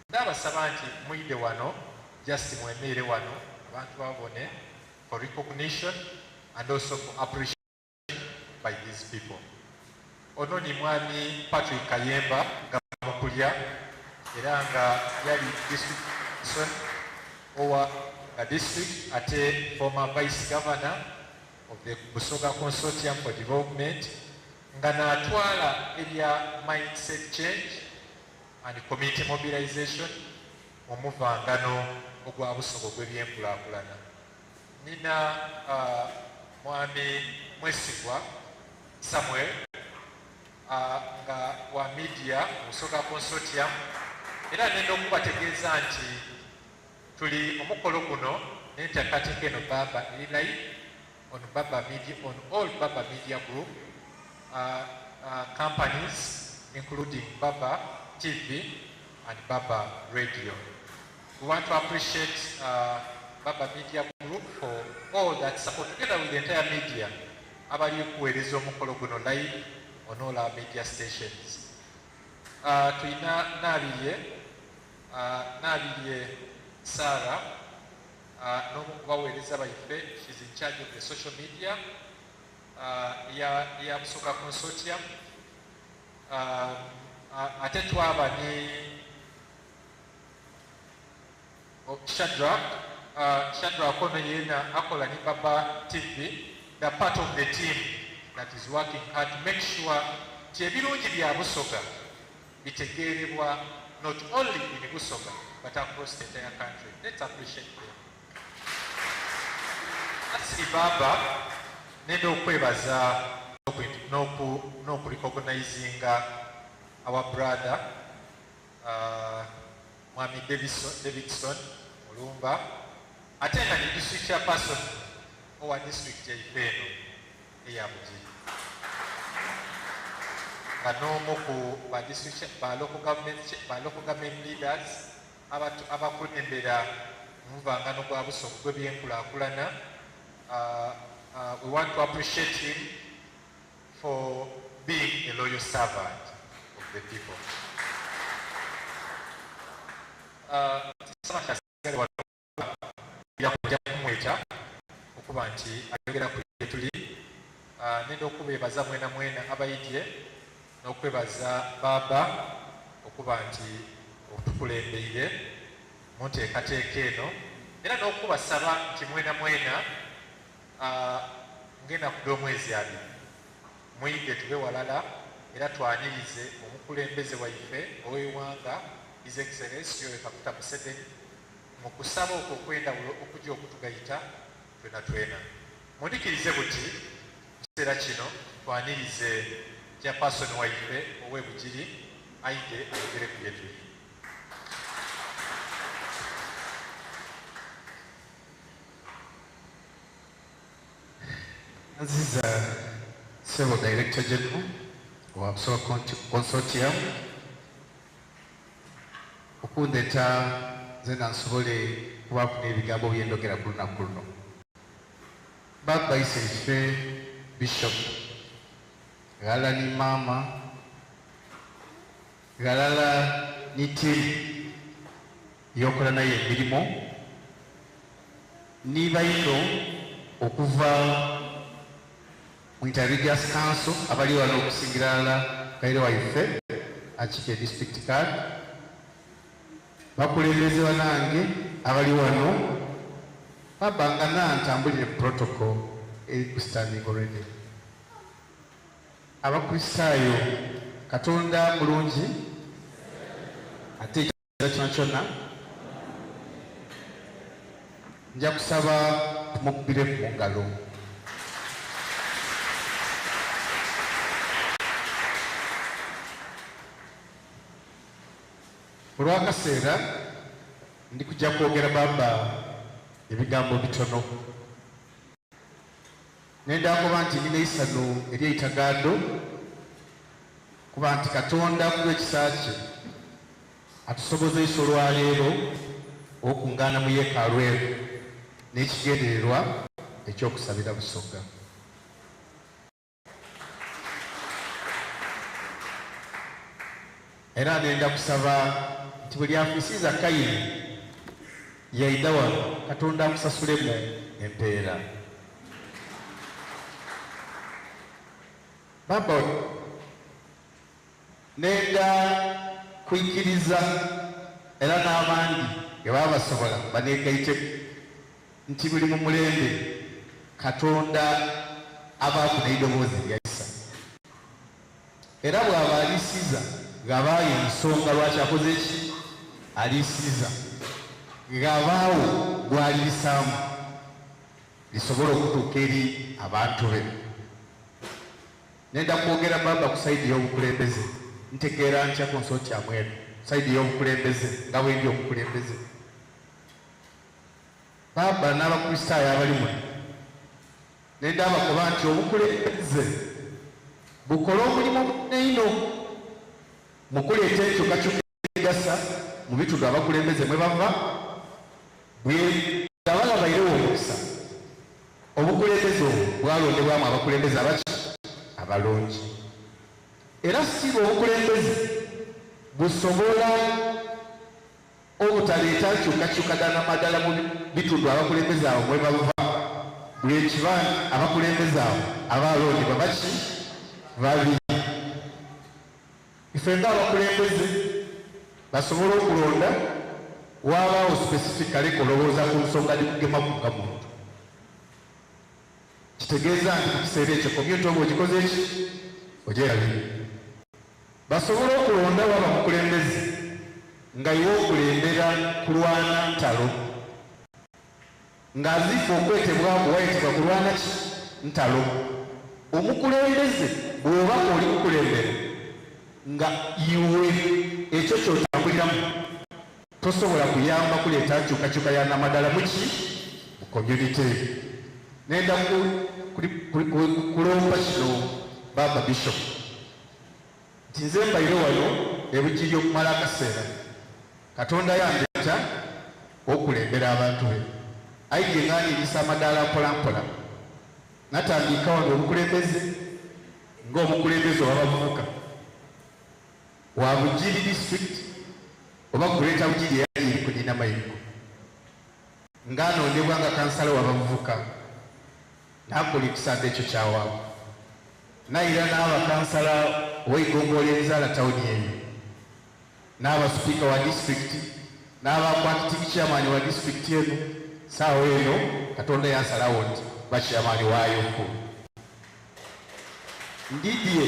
Ndabasaba nti mwide wano, just mwemeere wano abantu babone for recognition and also for appreciation by these people. Ono ni mwami Patrick Kayemba nga mukulya era nga yali district person owa district ate former vice governor of the Busoga Consortium for Development nga n'atwala ebya mindset change and community mobilization mu muvangano ogwa Busoga ogw'ebyenkulaakulana. Nina mwami Mwesigwa Samuel nga wa media Busoga Consortium, era nenda okubategeeza nti tuli omukolo guno n'enteekateeka eno Baba eri live on Baba Media, on all Baba Media Group companies including Baba TV and Baba Radio. We want to appreciate Baba Media Group for all that support together with the entire media abali okuweereza omukolo guno live on all our media stations. Tulina Nabirye Sarah n'omu ku baweereza baife, she's in charge of the social media ya Busoga Consortium. Ate twaba ni Shadrach ono yena akola ni Baba TV, the part of the team that is working hard to make sure nti ebirungi bya Busoga bitegeerebwa. not only in Busoga but across the entire country. Let's appreciate them. Asiri Baba nenda okwebaza n'okurecognizinga our brother uh, Mwami Davidson, Davidson Mulumba ate nga ni district chairperson owa district yaife eno eya Bugiri nga n'omu ku ba district ba local government ba local government leaders abakulembera omuvangano gwa Busoga gw'ebyenkulaakulana. Uh, uh, we want to appreciate him for being a loyal servant of the people. Uh, kujja kumweta okuba nti ayogera ku tuli ah, nenda okubeebaza mwena mwena abaidye n'okwebaza baaba okuba nti otukulembeire mu nteekateeka eno era n'okubasaba nti mwena mwena ah, ng'enaku dh'omwezi abiri mwidde tube walala era twanirize omukulembeze waife ow'eiwanga His Excellency Yoweri Kaguta Museveni mu kusaba okwo okw'endawulo okujja okutugaita twena twena. Mundikirize buti mu kiseera kino twanirize Chairperson waife ow'e Bugiri aidhe ayogere ku yetuli. Nziza Ssebo Director General wa Busoga Consortium okundeta nzena nsobole kubaaku n'ebigambo bye ndogera ku lunaku luno. Baba Iseife Bishop ghalala ni maama ghalala ni ttiimu y'okola nayo emirimo ni baino okuva mu Interreligious Council abali wano okusingira ddala kaire waife akiika district card bakulembeze banange abali wano baba nga nantambulire protocol eri ku standing already. Abakristaayo Katonda mulungi ate ekiseera kyona kyona nja kusaba tumukubire mu ngalo. Olw'akaseera ndi kujja kwogera baba ebigambo bitono. Nenda kuba nti ndina eisano ery'eitagando kuba nti Katonda ku lw'ekisa kye atusobozeisa olwaleero okungaana mu yeekaalu eno n'ekigendererwa eky'okusabira Busoga. Era nenda kusaba nti buli afiisiiza Kayini yaidha wano, Katonda amusasulemu empeera. Baba, nenda kwikiriza era n'abandi bwe baba basobola baneegaiteku nti buli mu mulembe Katonda abaaku n'eidoboozi ly'aisa. Era bw'aba alisiza ghabaayo ensonga lwaki akoze ki? Alisiza. Ghabaawo gw'alirisaamu lisobole okutuuka eri abantu be. Nenda kwogera baba ku sayidi y'obukulembeze. Ntegeera ntya konsotiamu eno sayidi y'obukulembeze nga bwendi omukulembeze. Baba n'Abakristaayo abali muno nenda abakoba nti obukulembeze bukole omulimu munene inho mu kuleeta enkyukakyuka egasa mu bitundu abakulembeze mwe bava. Bwe nga bagabairewo omukisa, obukulembeze obwo bwalondebwamu abakulembeze abaki abalungi. Era si obukulembeze busobola obutaleeta nkyukakyuka dha namadala mu bitundu abakulembeze abo mwe bava, bwekiba nti abakulembeze abo abaalondebwa baki babi. Ife nga abakulembeze basobole okulonda waabaawo specifically olowooza ku nsonga dhikugemaku nga muntu. Kitegeeza nti mu kiseera ekyo community oba ogikoze ki ogyerabire. Basobole okulonda waaba mukulembeze. Nga iwe okulembera kulwana ntalo. Nga azifu okwetebwaku wayetebwa kulwana ki? Ntalo. Omukulembeze bw'oba oli kukulembera nga iwe ekyo ky'otambuliramu tosobola kuyamba kuleeta nkyukakyuka ya namadala mu ki? Mu community. Nenda kulomba kino Baaba Bishop nti nze mbaire wano e Bugiri okumala akaseera. Katonda yandeeta okulembera abantu be. Aye ng'aniinisa amadaala mpolampola. Natandika wano obukulembeze ng'omukulembeze ow'abavubuka wa Bugiri district oba Greater Bugiri eyali eri kunina Mayingo, ng'anondebwa nga kansala w'abavubuka n'akola ekisande ekyo kyawaabwe. Nayira n'aba kansala ow'eigombolola erizaala tawuni eyo, n'aba sipiika wa disitulikiti, n'aba acting chairman wa disitulikiti eno. Saawa eno Katonda yasalawo nti ba chairman waayo ku ndidye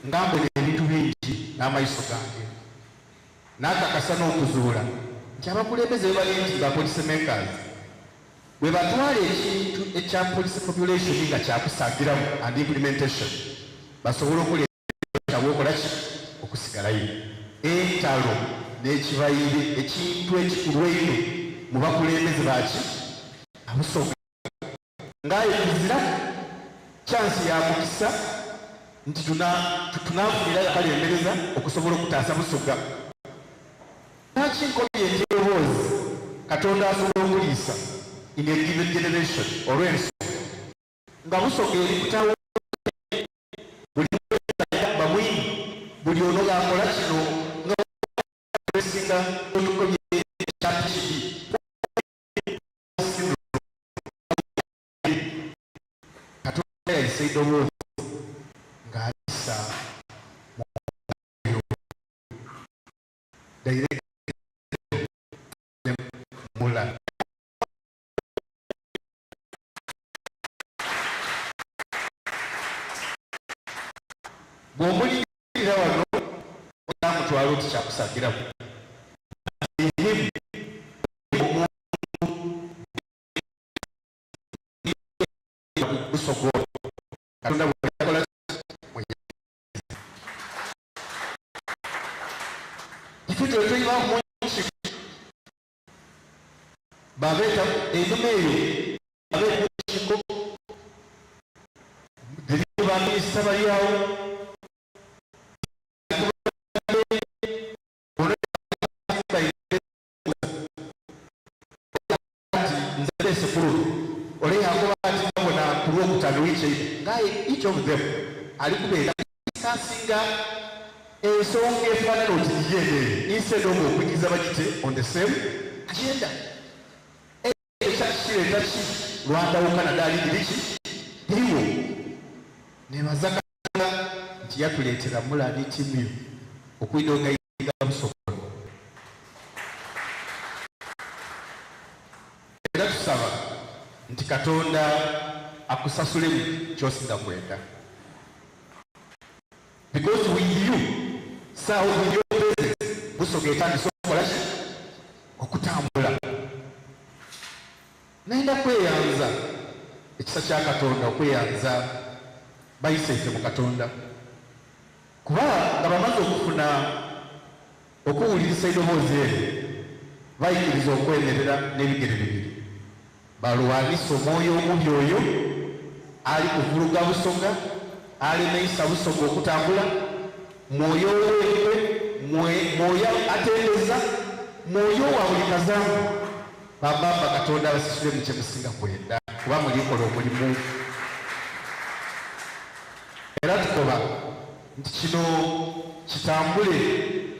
nga mbona ebintu bingi n'amaiso gange, n'akakasa n'okuzuula nti abakulembeze be bali nti ba policy makers bwe batwala ekintu ekya policy population nga kyakusagiramu and implementation basobole okuleeta bwokola ki okusigalayo. Entalo n'ekibayire ekintu ekikulu einho mu bakulembeze baki abusoga ng'aye kuzira chansi ya mukisa nti tunafunira yakalembereza okusobola okutaasa Busoga. Lwaki nkobye nti eddoboozi Katonda asobola okuliisa in a given generation olw'ensonga nga Busoga eri kutawo buli bamwini buli ono ng'akola kino nga esinga otukobye ekya PhD. Katonda yayisa eddoboozi ng'alisa mwoyo direct mula. Bw'omulirira wano amutwala oti kyakusagiraku busogola Katonda bwe yakola ife twetulina munsi babeeta enuma eyo babeeta ekiko baminisita bali awo nze sekulu ole yakoba ati babona ku lwokutaano wiiki eyo ngaye each of them ali kubeera sasinga ensonga efaanana oti niyeneeyo instead of okuyingiza bagite on the same agenda. Ekyo kireeta ki lwandawuka naddala liri ki liriwo. Nebaza Katonda nti yatuleetera Mula ne ttiimu yo okwidha ogayiga Busoga. Era tusaba nti Katonda akusasulemu ky'osinga kwenda. Because with you, saawa with your presence, Busoga etandise okukola ki? Okutambula. Nenda kweyanza ekisa kya Katonda, okweyanza bayiseife mu Katonda, kuba nga bamaze okufuna okuwulirisa eddoboozi eryo, bayikiriza okwemerera n'ebigere bibiri balwanise omwoyo omubi oyo ali kuvuluga Busoga, alemeisa Busoga okutambula, mwoyo ow'enkwe, mwoyo atendeza, mwoyo wa buli kazambi. Bababa Katonda abasasule mu kyemusinga kwenda, kuba mulikola omulimu. Era tukoba nti kino kitambule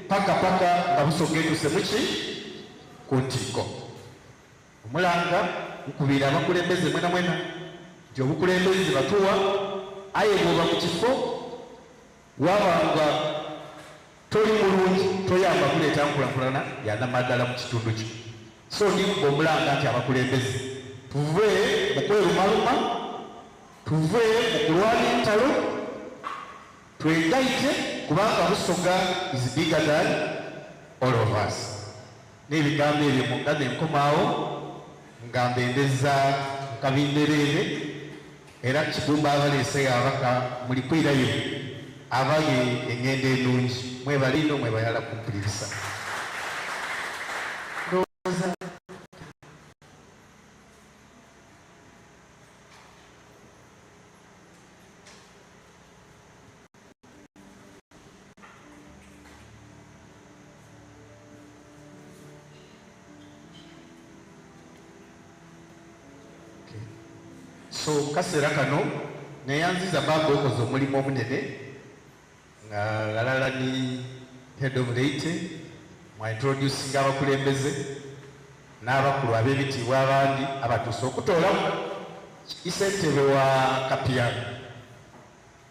paka paka nga Busoga etuuse muki ku ntikko. Omulanga nkubiira abakulembeze mwena mwena nti obukulembeze batuwa, aye bw'oba mu kifo waba nga toli mulungi toyamba kuleeta nkulankulana ya namaddala mu kitundu kyo. So ndikuba omulanga nti abakulembeze tuve mu kwerumaluma, tuve mu kulwana entalo, twegaite kubanga Busoga is bigger than. all of us. N'ebigambo ebyo mungane nkomawo nga mbendeza nkabi ndereere era Kigumba abaleese ababaka muli kwirayo abaghe engendo enungi. Mwebale inho mwebayala kumpulirisa. Ndowooza So mukaseera kano neyanziza baba okoze omulimu omunene nga ghalala ni head of laity mwa introducinga abakulembeze n'abakulu ab'ebitiibwa abandi abatuuse okutoolamu isentebe wa Kapiano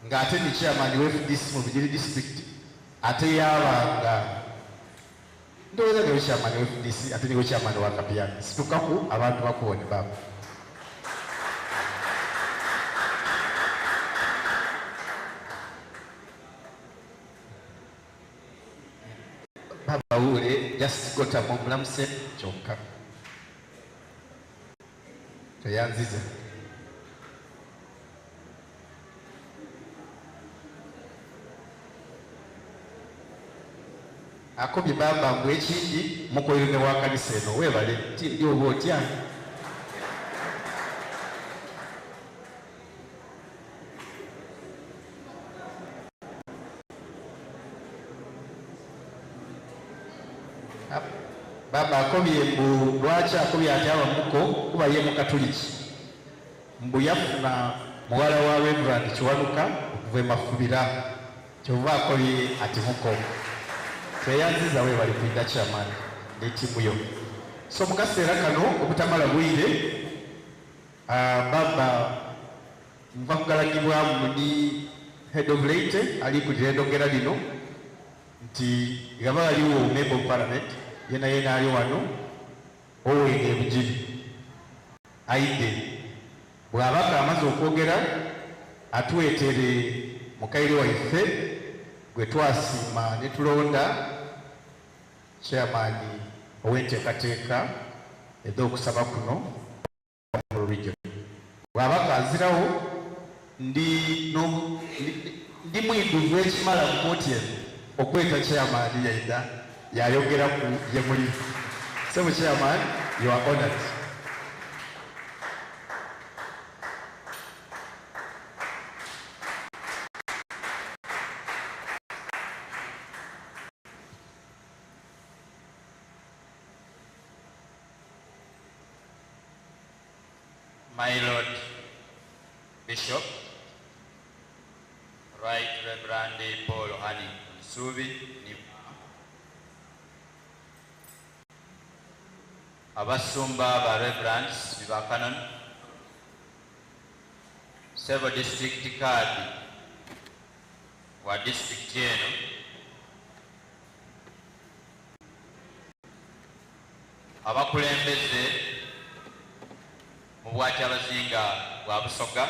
nga ate ni chairman wa FDC mu Bugiri district ate yaaba nga ndowooza niwe chairman wa FDC ate niwe chairman wa Kapiano. Situkaku abantu bakuwone baba. Baba wule just got a mumulamuse kyokka toyanziza. Akobye baba mbu ekindi mukoirume wa kanisa eno webale ti oba otya. Baba akobye mbu lwaki akobye ati aba muko kuba ye mukatuliki mbu yafuna muwala wa Reverend Kiwanuka okuva e Mafubira kyova akobye ati muko. Tweyanziza webale kwidha chairman ne tiimu yo. So mukaseera kano obutamala bwire baba nva kugalagibwamu ni head of laity ali kulira endogera lino nti ghaba ghaligho member of parliament yena yena ali wano ow'e Bugiri aidhe bw'aba k'amaze okwogera atwetere mukaire waife gwe twasiima ni tulonda chairman ow'enteekateeka edh'okusaba kuno mu region. Bw'aba k'azirawo ndi ndi mwidhuvu ekimala mu kooti eno okweta chairman yaidha yayogeraku ye muli. Ssebo chairman, you are honored. My Lord Bishop, Right Reverend Paul Hani Nsuubi ni abasumba ba Reverends ni ba Canon, Sebo District Card wa district eno, Abakulembeze mu Bwakyabazinga bwa Busoga,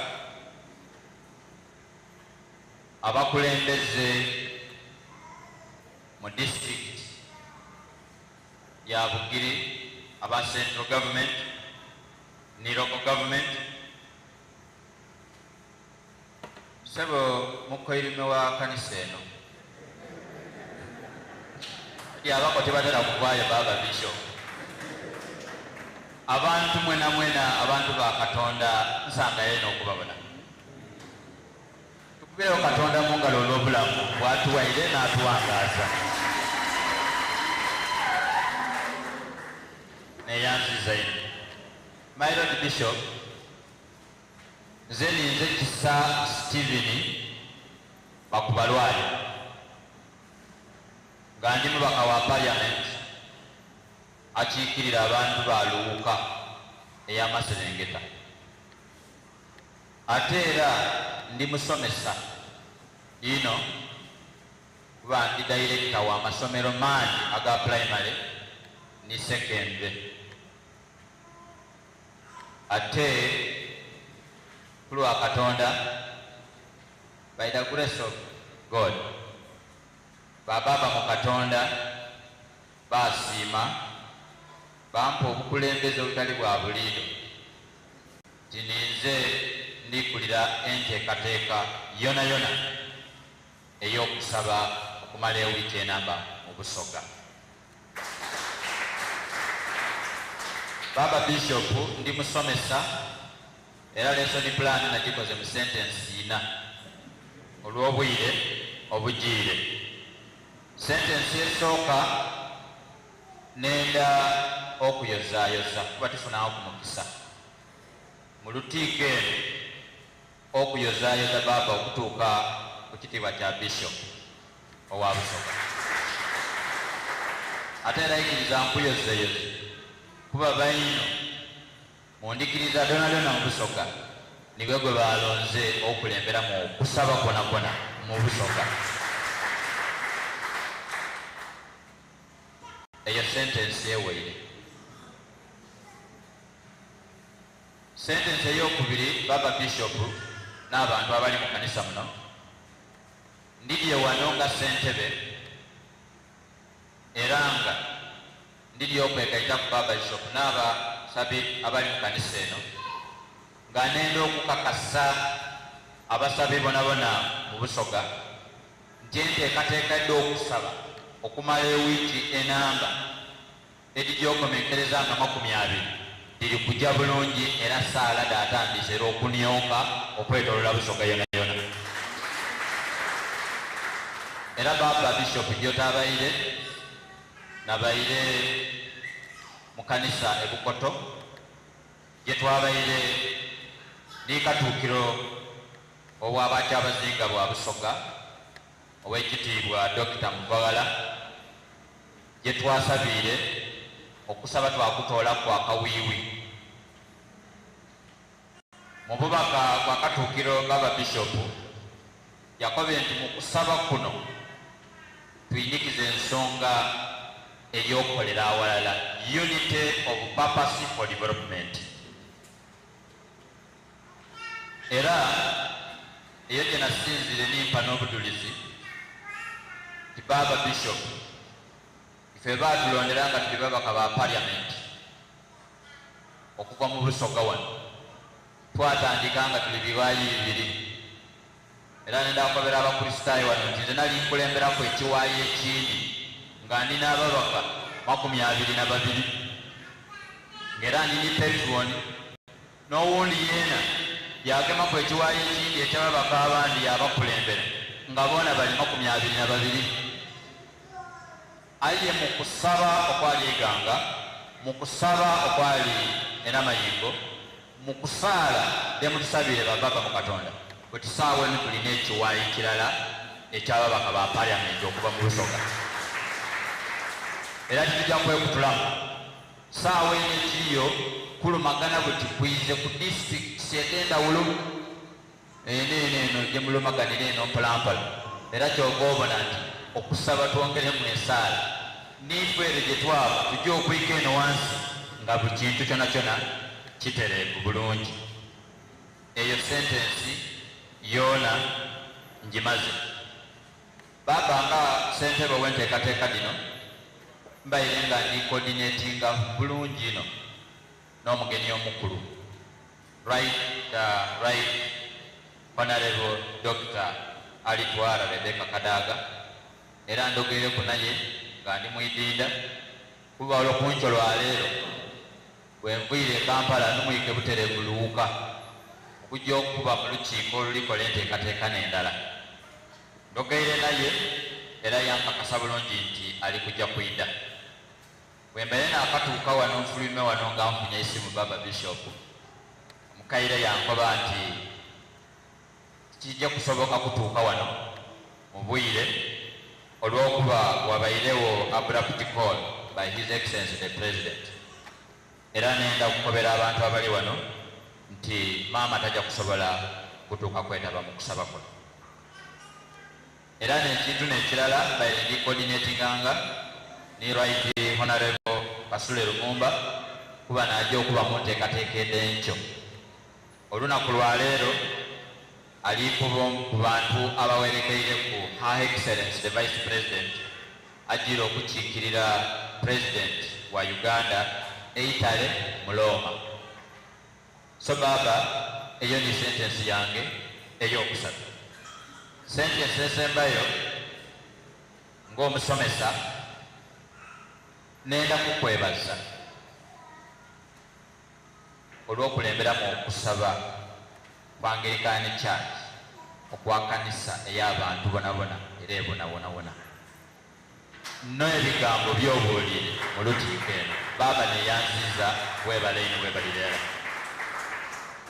abakulembeze mu disitulikiti ya Bugiri aba Central Government ni Local Government, Ssebo mukoirume wa kanisa eno. Kati abako tebatera kuvaayo baaba bishop. Abantu mwena mwena abantu ba Katonda nsangayo eno okubabona. Tukubirewo Katonda mu ngalo olw'obulamu bw'atuwaire n'atuwangaaza. Neyanziza inho. My Lord Bishop, Nze ninze Kisa Steven Bakubalwale nga ndi mubaka wa parliament akiikirira abantu ba Luuka ey'amaserengeta. Ate era ndi musomesa inho kuba ndi director wa masomero mangi aga pulayimale ni secondary. Ate kulwa Katonda, by the grace of God, ba baaba mu Katonda. Baasiima bampa obukulembeze obutali bwa buliidho nti ninze ndikulira enteekateeka yonayona ey'okusaba okumala ewiiki enamba mu Busoga. Baaba Bishop ndi musomesa era lesson plan nagikoze mu sentensi ina olw'obwire obujiire. Sentensi esooka nenda okuyozayoza kuba tifunagho ku mukisa mu lutiiko eno okuyozayoza baaba okutuuka ku kitiibwa kya Bishop owa Busoga. Ate era ikiriza nkuyozeyoze kuba baino mu ndhikiriza dhonadhona mu Busoga niwe gwe balonze okukulemberamu okusaba kwonakwona mu Busoga. Eyo sentensi eweire. Sentensi eyokubiri baba Bishop n'abantu abali mu kanisa muno, ndidye wano nga ssentebe era nga ndidye okwegaita ku baba Bishop n'abasabi abali mu kanisa eno nga nenda okukakasa abasabi bonabona mu Busoga nti enteekateeka edh'okusaba okumala ewiiki enamba edhija okomenkereza nga 20 dhiri kuja bulungi era saala dhatandise era okunioka okwetolola Busoga yonayona. Era baba Bishop gyotabaire nabaire mu kanisa e Bukoto gyetwabaire ni Katuukiro ow'Abakyabazinga bwa Busoga ow'ekitiibwa Dokita Muvaghala gye twasabiire okusaba twakutoolaku akawiiwi. Mu bubaka bwa Katuukiro Baba Bishop yakobye nti mu kusaba kuno twinikize ensonga ey'okukolera awalala, unity of purpose for development. Era eyo gye nasinziire nimpa n'obudulizi nti Baaba Bishop ife baatulondera nga tuli babaka ba Parliament okuva mu Busoga wano, twatandika nga tuli biwayi bibiri era nenda kukobera Abakristaayo wano nti nze nali nkulemberaku ekiwayi ekindi nga ndi n'ababaka 22 ng'era ndi ni Patron N'owundi yeena yaagemaku ekiwayi ekindi eky'ababaka abandi yaabakulembera, nga boona bali 22. Aye mu kusaba okwali e Iganga, mu kusaba okwali e Namayingo, mu kusaala dhe mutusabiire bababa mu Katonda, buti saawa eno tuli n'ekiwayi kirala eky'ababaka ba Parliament okuva mu Busoga. Era tituja kwekutulamu. Saawa eno ekiriyo kulumagana buti kwize ku disitulikiti edh'endhawulo eno eno eno gye mulumaganira eno mpolampola era kyova obona nti okusaba twongeremu esaala n'ife ere gye twava tuje okwika eno wansi nga buli kintu kyonakyona kitereevu bulungi. Eyo sentensi yoona ngimaze. Baaba nga ssentebe ow'enteekateeka dhino, mbaire nga ndi coordinatinga bulungi inho n'omugenyi omukulu, Right Right Honourable Dokita Alitwala Rebecca Kadaga, era ndhogeireku naye nga ndi mu Idinda kuba olwo kunkyo lwa leero bwenviire e Kampala numwike butereevu Luwuka okugya okuba mu lukiiko olulikola enteekateeka n'endala. Ndhogeire naye era yankakasa bulungi nti ali kuja kwidha. Bwembaire naakatuuka wano nfulwime wano nga nfunye eisimu Baba Bishop omukaire yankoba nti tikija kusoboka kutuuka wano mu bwire olw'okuba wabairegho abrupt call by His Excellency the President. Era nenda okukobera abantu abali wano nti maama taja kusobola kutuuka kwetaba mu kusaba kuno. Era n'ekintu n'ekirala mbaire ndi coordinatinganga ni Right Honourable Kasule Lumumba kuba naja okuba mu nteekateeka edh'enkyo. Olunaku lwa leero ali ku bantu abawerekeireku Her Excellency the Vice President. ajiire okukiikirira President wa Uganda e Italy mu Roma. So baaba eyo ni sentensi yange eyokusatu. Sentensi esembayo ng'omusomesa nenda kukwebaza olw'okulemberamu okusaba kwa Angilikani Church okwa kanisa ey'abantu bonabona era ebona wonawona. N'ebigambo by'obuuliire mu lutiiko eno baaba neyanziiza webale inho webalire irala.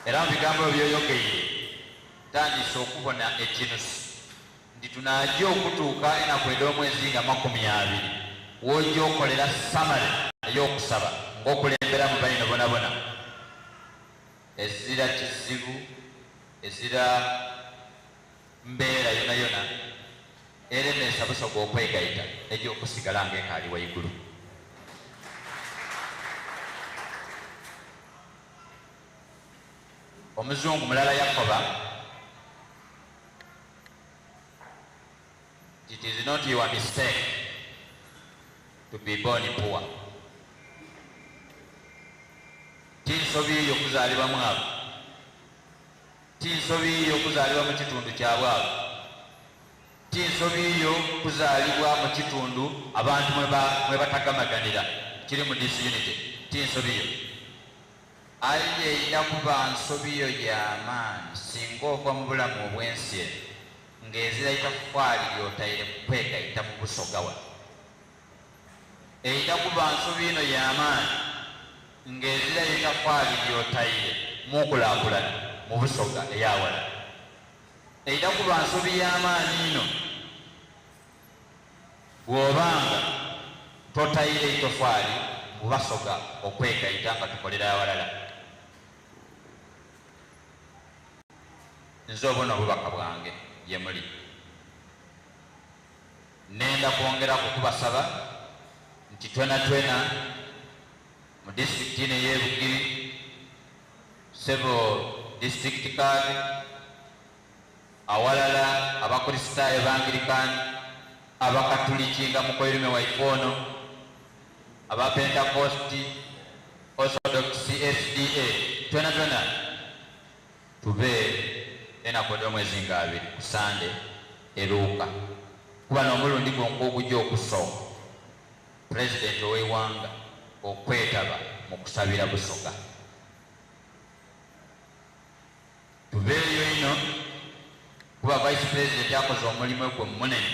Era mu bigambo ebyo by'oyogeire ntandise okubona ekinusu nti tunaaja okutuuka enaku edh'omwezi nga 20 w'oja okolera summary ey'okusaba ng'okulemberamu baino bonabona. Ezira kizibu, ezira mbeera yonayona eremesa Busoga okwegaita eja okusigala nga ekaali waigulu. Omuzungu mulala yakoba nti it is not your mistake to be born poor. Ti nsobi yo kuzaalibwa mwavu. Ti nsobi yo kuzaalibwa mu kitundu kya bwavu. Ti nsobi yo kuzaalibwa mu kitundu abantu mwe batagamaganira, kiri mu disunity. Ti nsobi yo. Aye eidha kuba nsobi yo ya maani singa ova mu bulamu obw'ensi eno ng'ezira itafaali ly'otaire ku kwegaita mu Busoga wano. Eidha kuba nsobi inho ya maani ng'ezirayo itafaali ly'otaire mu nkulaakulana mu Busoga ey'awala. Eidha kuba nsobi ya maani inho bw'oba nga totaire itofaali mu Basoga okwegaita nga tukolera awalala. Nze obwo n'obubaka bwange ye muli. Nnenda kwongeraku kubasaba nti twenatwena mu disitulikiti eno ey'e Bugiri, ssebo disitulikiti kaadi, awalala Abakurisitaayo Bangirikaani, Abakatuliki nga mukoirume waife ono, aba Pentakositi, Orthodox, SDA, twenatwena tube enaku edh'omwezi nga abiri ku Sande eruuka kuba n'omulundi gwonka ogugya okusooka Pulezidenti ow'eighanga okwetaba mu kusabira Busoga. Tubeeyo inho kuba Vice Pulezidenti akoze omulimu gwe munene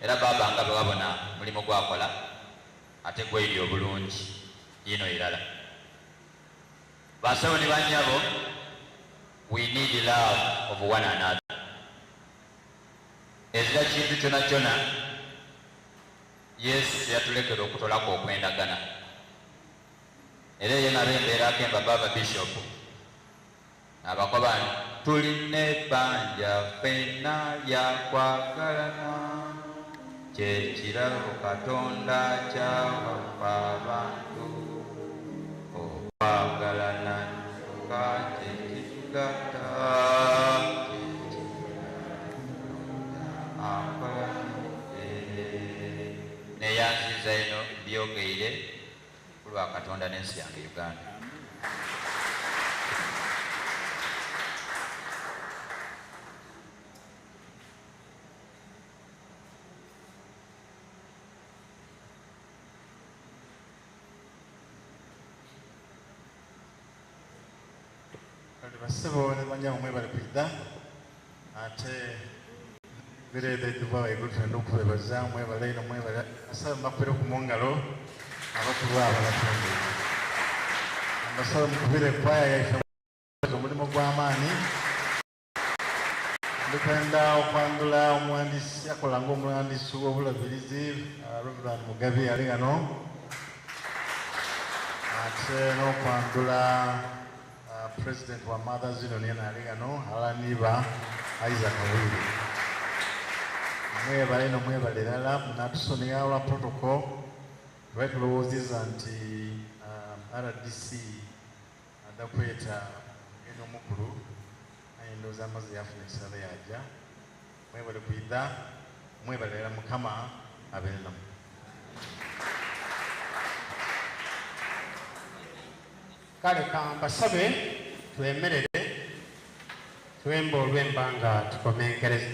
era baaba nga bwebabona omulimo gwakola ate gwaidye obulungi inho irala. Basebo ni banyabo, we need love of one another. Ezira kintu kyonakyona Yesu kyeyatulekera okutolaku okwendagana. Era eyo nabo embeera akemba baba Bishop nabakoba nti tulina ebbanja ffenna lya kwagalana, kye kirabo Katonda ky'awa ffe abantu. Okwagalana kyokka kye kitugatta, kye kitugatta Katonda akola naffe. Neyanziza ino mbyogeire kulwa Katonda n'ensi yange Uganda. Kale bassebo ne bannyabo mwebale kwidha ate bireetha edhiva waigulu twenda okubebaza mwebale inho mwebale abasabe mubakubireku mu ngalo abakulu abo abatwembeire mbasabe mukubire kwaya yaife omulimo gw'amaani Ndikwenda okwandhula omuwandiisi akola nga omuwandiisi w'obulabirizi Reverend Mugabi ali ghano ate n'okwandhula President wa Mothers Union yena ali ghano ghalala ni ba Isaac Wire. Mwebale inho mwebale irala munatusonigha olwa protocol tubaire tulowooziza nti rdc Adha kweta omugenyi omukulu aye ndhowooza amaze yaafuna ekisaadha yaaja. Mwebale kwidha, mwebale irala Mukama abeere namwe. Kale kambasabe twemerere twembe olwemba nga tukomenkereza.